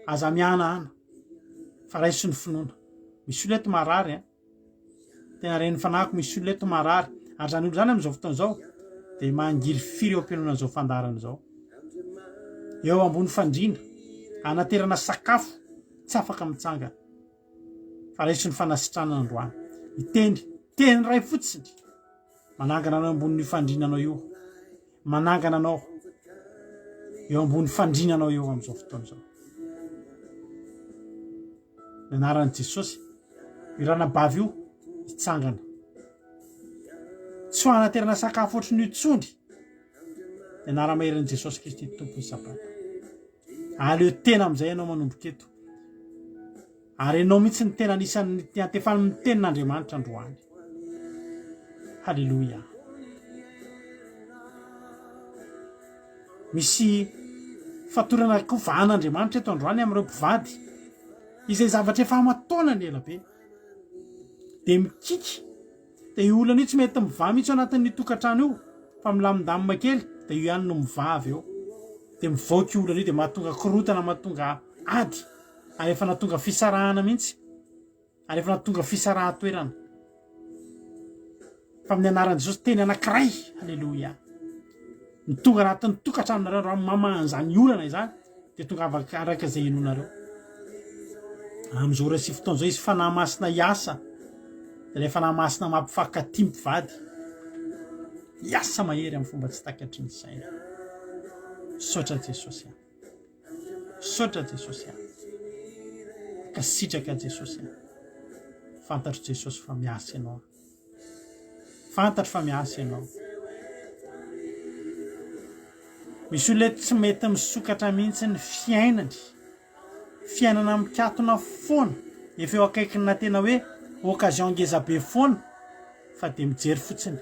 aza mihanahana, fa raiso ny finoana. Misy olona eto marary an. Tena ren'ny fanahiko misy olona eto marary. Ary izany olona izany amin'izao fotoana izao dia mangirifiry eo am-pihainoana an'izao fandaharana izao. Eo ambony fandriana, anaterana sakafo, tsy afaka mitsangana. Fa raiso ny fanasitranana androany. Miteny, teny iray fotsiny. Manangana anao ambonin'io fandriana anao io. Manangana anao eo ambony fandriana anao eo amin'izao fotoana izao. Ny anaran'i Jesosy, io ranabavy io hitsangana. Tsy ho anaterana sakafo ohatran'io intsony. Ny anara-maherin'i Jesosy Kristy Tompon'ny Sabata. Aleo tena amin'izay ianao manomboka eto. Ary ianao mihitsy ny tena anisan'ny niantefan'ny tenin'Andriamanitra androany. Haleloia. Misy fatorana koa vahan'Andriamanitra eto androany amin'ireo mpivady izay zavatra efa aman-taonany ela be. Dia mikiky Dia io olana io tsy mety mivaha mihitsy ao anatin'io tokantrano io fa milamindamina kely dia io ihany no mivaha avy eo. Dia mivoaka io olana io dia mahatonga korontana, mahatonga ady ary efa nahatonga fisarahana mihitsy ary efa nahatonga fisarahan-toerana. Fa amin'ny anaran'i Jesosy teny anankiray, haleloia. Ny tonga anatin'ny tokantranonareo raha mamaha an'izany olana izany dia tonga afaka araka izay inoanareo. Amin'izao ora sy fotoana izao izy fanahy masina hiasa. Ilay fanahy masina mampifankatia mpivady. Hiasa mahery amin'ny fomba tsy takatry ny saina. Misaotra Jesosy. Misaotra Jesosy. Ankasitraka Jesosy. Fantatro Jesosy fa miasa ianao. Fantatro fa miasa ianao. Misy olona eto tsy mety misokatra mihitsy ny fiainany. Fiainana mikatona foana. Efa eo akaikina tena hoe occasion ngeza be foana fa dia mijery fotsiny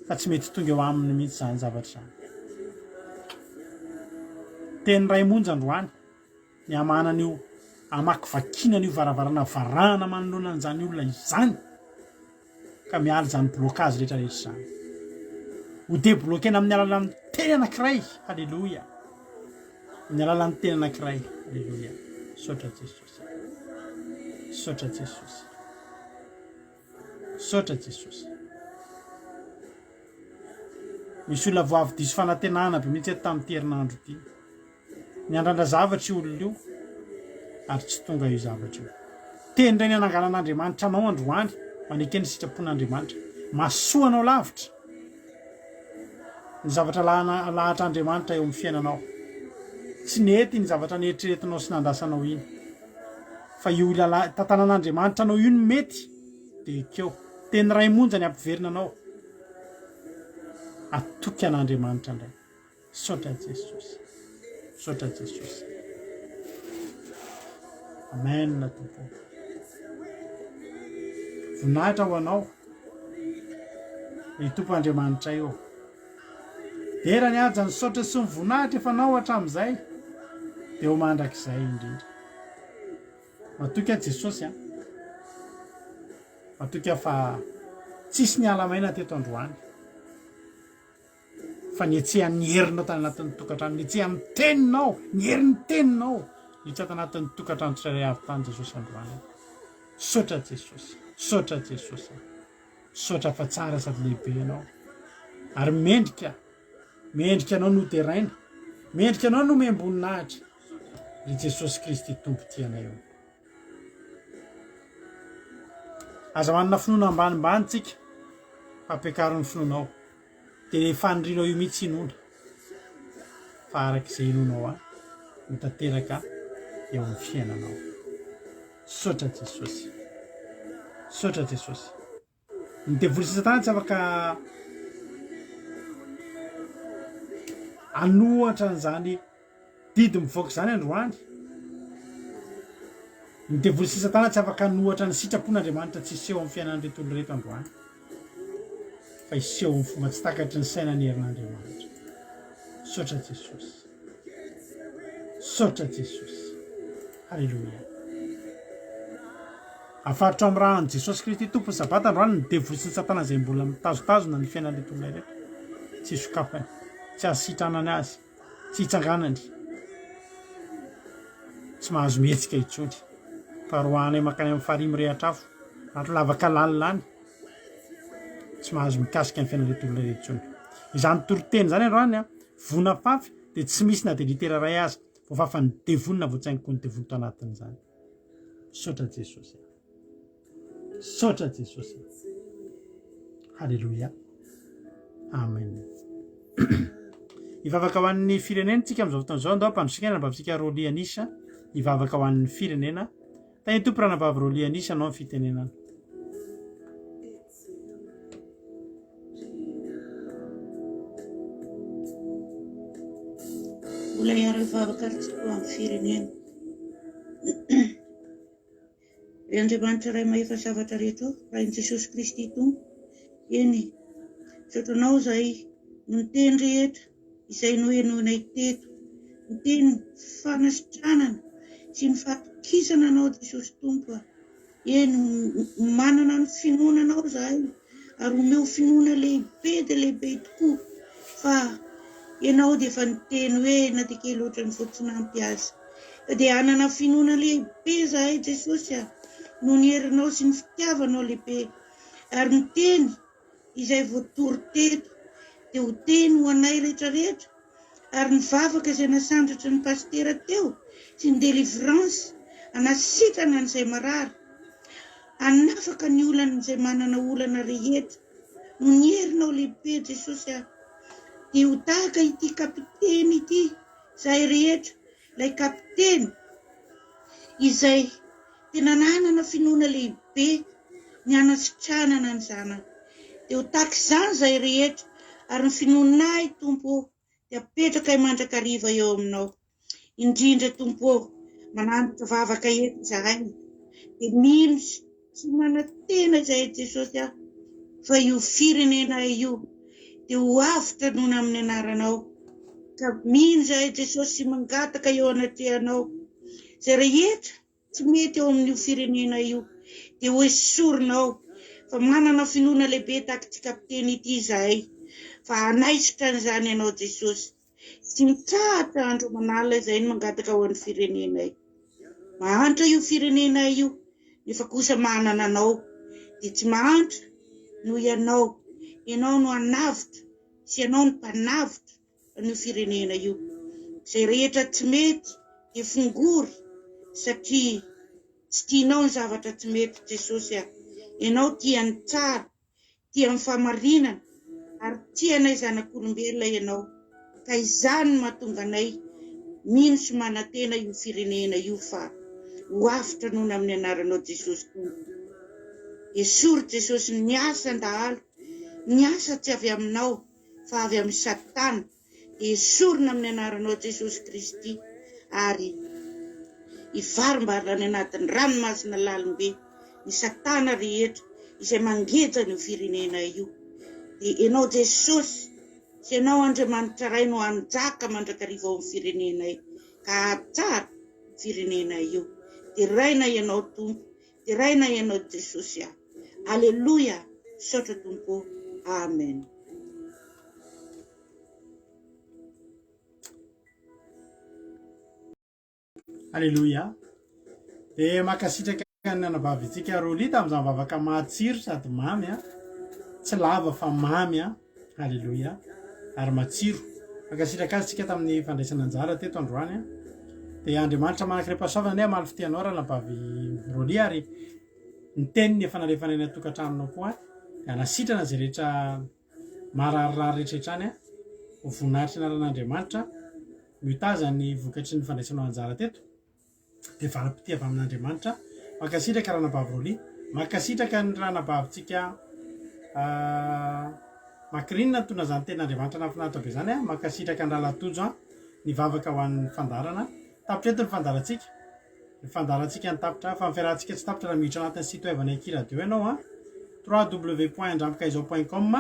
fa tsy mety tonga eo aminy mihitsy izany zavatra izany. Teny iray monja androany. ny hamahana an'io hamakivakiana an'io varavarana varahana manoloana an'izany olona izany ka miala izany blocage rehetra rehetra izany. Ho debloquena amin'ny alalan'ny teny anankiray. Haleloia. Amin'ny alalan'ny teny anankiray. Haleloia. Misaotra Jesosy. Misaotra Jesosy. Misaotra Jesosy. Misy olona vao avy diso fanantenana be mihitsy eto tamin'ity herinandro ity. Niandrandra zavatra io olona io ary tsy tonga io zavatra io. Teny indray ny hananganan'Andriamanitra anao androany, maneke ny sitrapon'Andriamanitra. Mahasoa anao lavitra ny zavatra lahatr'Andriamanitra eo amin'ny fiainanao. Tsy nety iny zavatra neritreretinao sy nandrasanao iny. Fa io tantanan'Andriamanitra anao io no mety dia ekeo. Teny iray monja ny hampiverina anao. Atoky an'Andriamanitra indray. Misaotra Jesosy. Misaotra Jesosy. Amen Tompo. Voninahitra ho anao. Ry Tompo Andriamanitray ô. Dera ny haja ny saotra sy ny voninahitra efa anao hatramin'izay dia ho mandrakizay indrindra. Matoky aho Jesosy a. Matoky aho fa tsisy niala maina teto androany. Fa nihetsehan'ny herinao tany anatin'ny tokantrano, nihetsehan'ny teninao, ny herin'ny teninao niditra tanatin'ny tokantrano tsirairay avy tany Jesosy androany. Misaotra Jesosy, misaotra Jesosy. Misaotra fa tsara sady lehibe ianao. Ary mendrika, mendrika anao no deraina, mendrika anao no omem-boninahitra. Ry Jesosy Kristy Tompo tianay eo. Aza manana finoana ambanimbany tsika fa ampiakaro ny finoanao. Dia le fanirianao io mihitsy inoana fa araka izay inoanao ahy no tanteraka eo amin'ny fiainanao. Misaotra Jesosy. Misaotra Jesosy. Ny devoly sy satana tsy afaka hanohatra an'izany didy mivoaka izany androany. Ny devoly sy satana tsy afaka hanohatra ny sitrapon'Andriamanitra tsy hiseho amin'ny fiainan'ireto olona ireto androany. Fa hiseho amin'ny fomba tsy takatry ny saina ny herin'Andriamanitra. Misaotra Jesosy. Misaotra Jesosy. Haleloia. Afaritra ao amin'ny ràn'i Jesosy Kristy Tompon'ny Sabata androany ny devoly sy ny satana izay mbola mitazotazona ny fiainan'ireto olona ireto. Tsy hisokafany, tsy hahasitranany azy, tsy hitsanganany, tsy mahazo mihetsika intsony. Fa roahanay mankany amin'ny farihy mirehatra afo, anaty lavaka lalina any, tsy mahazo mikasika ny fiainan'ireto olona ireto intsony. Izany toriteny izany androany, voa nafafy dia tsy misy na dia litera iray aza voafafan'ny devoly na voatsaingoky ny devoly tao anatin'izany. Misaotra Jesosy. Misaotra Jesosy. Haleloia. Amen. Hivavaka ho an'ny firenena tsika amin'izao fotoana izao. Andao ampandrosoina anabavintsika Rolly Anisha hivavaka ho an'ny firenena. Tahin'ny Tompo ranabavy Rolly Anisha anao ny fitenenana. Mbola hiara-hivavaka ary tsika ho an'ny firenena. Ry Andriamanitra Ray mahefa zavatra rehetra ô, Rain'i Jesosy Kristy Tompo, eny, misaotra Anao izahay noho ny teny rehetra izay nohenoinay teto, ny teny fanasitranana sy ny fahatokisana Anao Jesosy Tompo a. Eny, manana ny finoana Anao izahay, ary omeo finoana lehibe dia lehibe tokoa, fa Ianao dia efa niteny hoe na dia kely ohatran'ny voatsinampy aza. Ka dia hanana finoana lehibe izahay Jesosy a, noho ny herinao sy ny fitiavanao lehibe. Ary ny teny izay voatory teto dia ho teny ho anay rehetra rehetra, ary ny vavaka izay nasandratry ny pasitera teo sy ny délivrance hanasitrana an'izay marary, hanafaka ny olan'izay manana olana rehetra noho ny herinao lehibe Jesosy a, dia ho tahaka ity kapiteny ity izahay rehetra, ilay kapiteny izay tena nanana finoana lehibe ny hanasitranana ny zanany. Dia ho tahaka izany izahay rehetra, ary ny finoanay, Tompo ô, dia apetrakay mandrakariva eo Aminao. Indrindra, Tompo ô, manandratra vavaka eto izahay, dia mino sy manantena izahay, Jesosy a, fa io firenenay io dia ho avotra noho ny amin'ny Anaranao. Ka mino izahay, Jesosy, sy mangataka eo anatrehanao izay rehetra tsy mety eo amin'io firenena io dia ho esorina ao fa manana finoana lehibe tahaka ity kapiteny ity izahay fa hanaisotra an'izany ianao Jesosy. Tsy mitsahatra andro aman'alina izahay ny mangataka ho an'ny firenenay. Mahantra io firenenay io nefa kosa manana anao dia tsy mahantra noho ianao. Ianao no hanavotra sy ianao no mpanavotra an'io firenena io. Izay rehetra tsy mety dia fongory satria tsy tianao ny zavatra tsy mety Jesosy a! Ianao tia ny tsara, tia ny fahamarinana ary tia anay zanak'olombelona Ianao ka izany no mahatonga anay mino sy manantena io firenena io fa ho avotra noho ny amin'ny anaranao Jesosy Tompo. Esory Jesosy ny asan-dahalo, ny asa tsy avy aminao fa avy amin'i Satana dia esorina amin'ny anaranao Jesosy Kristy ary hivarimbarina any anatin'ny ranomasina lalim-be ny satana rehetra izay mangeja an'io firenena io dia ianao Jesosy sy ianao Andriamanitra Ray no hanjaka mandrakariva ao amin'ny firenenay ka hahatsara io firenena io deraina ianao Tompo Deraina ianao Jesosy a! Aleloia! Misaotra Tompo ô! Amen. Aleloia. Dia mankasitraka ny anabavintsika Rolly tamin'izany vavaka matsiro sady mamy a. Tsy lava fa mamy a. Aleloia. Ary matsiro. Mankasitraka azy tsika tamin'ny fandraisana anjara teto androany a. Dia Andriamanitra manan-karem-pahasoavana anie hamaly fitia anao ranabavy Rolly ary ny teniny efa nalefany any an-tokantranonao koa dia hanasitrana izay rehetra mararirary rehetra hatrany a. Ho voninahitry ny anaran'Andriamanitra miotaza ny vokatry ny fandraisanao anjara teto. dia valim-pitia avy amin'Andriamanitra. Mankasitraka Ranabavy Rolly. Mankasitraka ny Ranabavintsika Macrine nitondra izany tenin'Andriamanitra nahafinaritra be izany. Mankasitraka ny Rahalahy Tojo nivavaka ho an'ny fandaharana. Tapitra eto ny fandaharantsika. Ny fandaharantsika no tapitra fa ny fiarahantsika tsy tapitra raha miditra anatin'ny site web an'ny Aky Radio ianao an! www.andramikaizao point com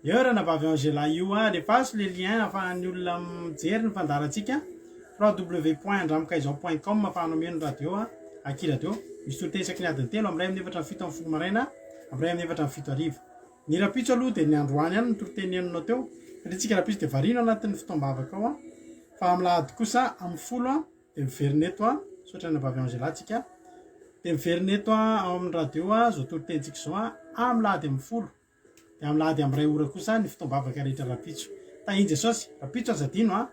Eo ranabavy Angela io an! Alefaso le lien ahafahan'ny olona mijery ny fandaharantsika www.andramikaizao point com ahafahanao mihaino ny radio an! Aky Radio Misy toriteny isaky ny adiny telo, amin'ny iray amin'ny efatra amin'ny fito amin'ny folo maraina, amin'ny iray amin'ny efatra amin'ny fito hariva. Ny rahampitso aloha dia ny androany ihany no toriteny henonao teo satria tsika rahampitso dia variana ao anatin'ny fotoam-bavaka ao an! Fa amin'ny lahady kosa amin'ny folo an! Dia miverina eto an, misaotra anabavy Angela tsika. Dia miverina eto an, ao amin'ny radio an, izao toritentsika izao an, amin'ny lahady amin'ny folo. Dia amin'ny lahady amin'ny iray ora kosa ny fotoam-bavaka rehetra rahampitso. Tahin'i Jesosy, rahampitso aza adino an.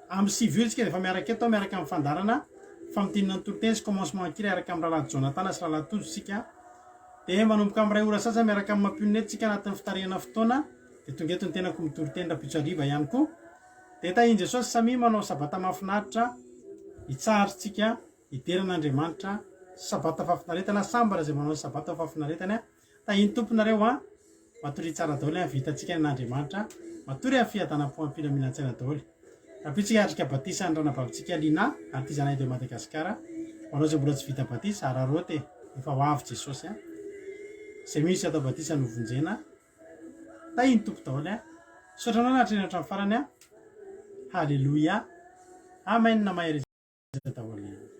Amin'ny sivy ora isika dia efa miaraka eto miaraka amin'ny fandaharana famintinana ny toriteny sy commencement an-kira hiaraka amin'ny rahalahy Jonathan sy rahalahy Tojo isika. Dia manomboka amin'ny iray ora sasany miaraka amin'ny mampionona eto isika anatin'ny fitarihana fotoana. Dia tonga eto ny tenako mitory teny rahampitso hariva ihany koa. Dia tahin'i Jesosy samia manao sabata mahafinaritra hitsahatra tsika hidera an'Andriamanitra sabata fahafinaretana sambatra izay manao ny sabata ho fahafinaretany a tahin'ny Tompo nareo a matoria tsara daholo a vitantsika ny an'Andriamanitra matory amin'ny fiadanam-po am-pilaminantsaina daholo rahampitso tsika hiatrika batisa ny ranabavintsika Lina artisanat de Madagascar ho anao izay mbola tsy vita batisa araraoty e efa ho avy Jesosy a izay mino sy atao batisa no vonjena Tahin'ny Tompo daholo a. Misaotra anao nahatrehina hatramin'ny farany a. Haleloia. Amen mahereza daholo.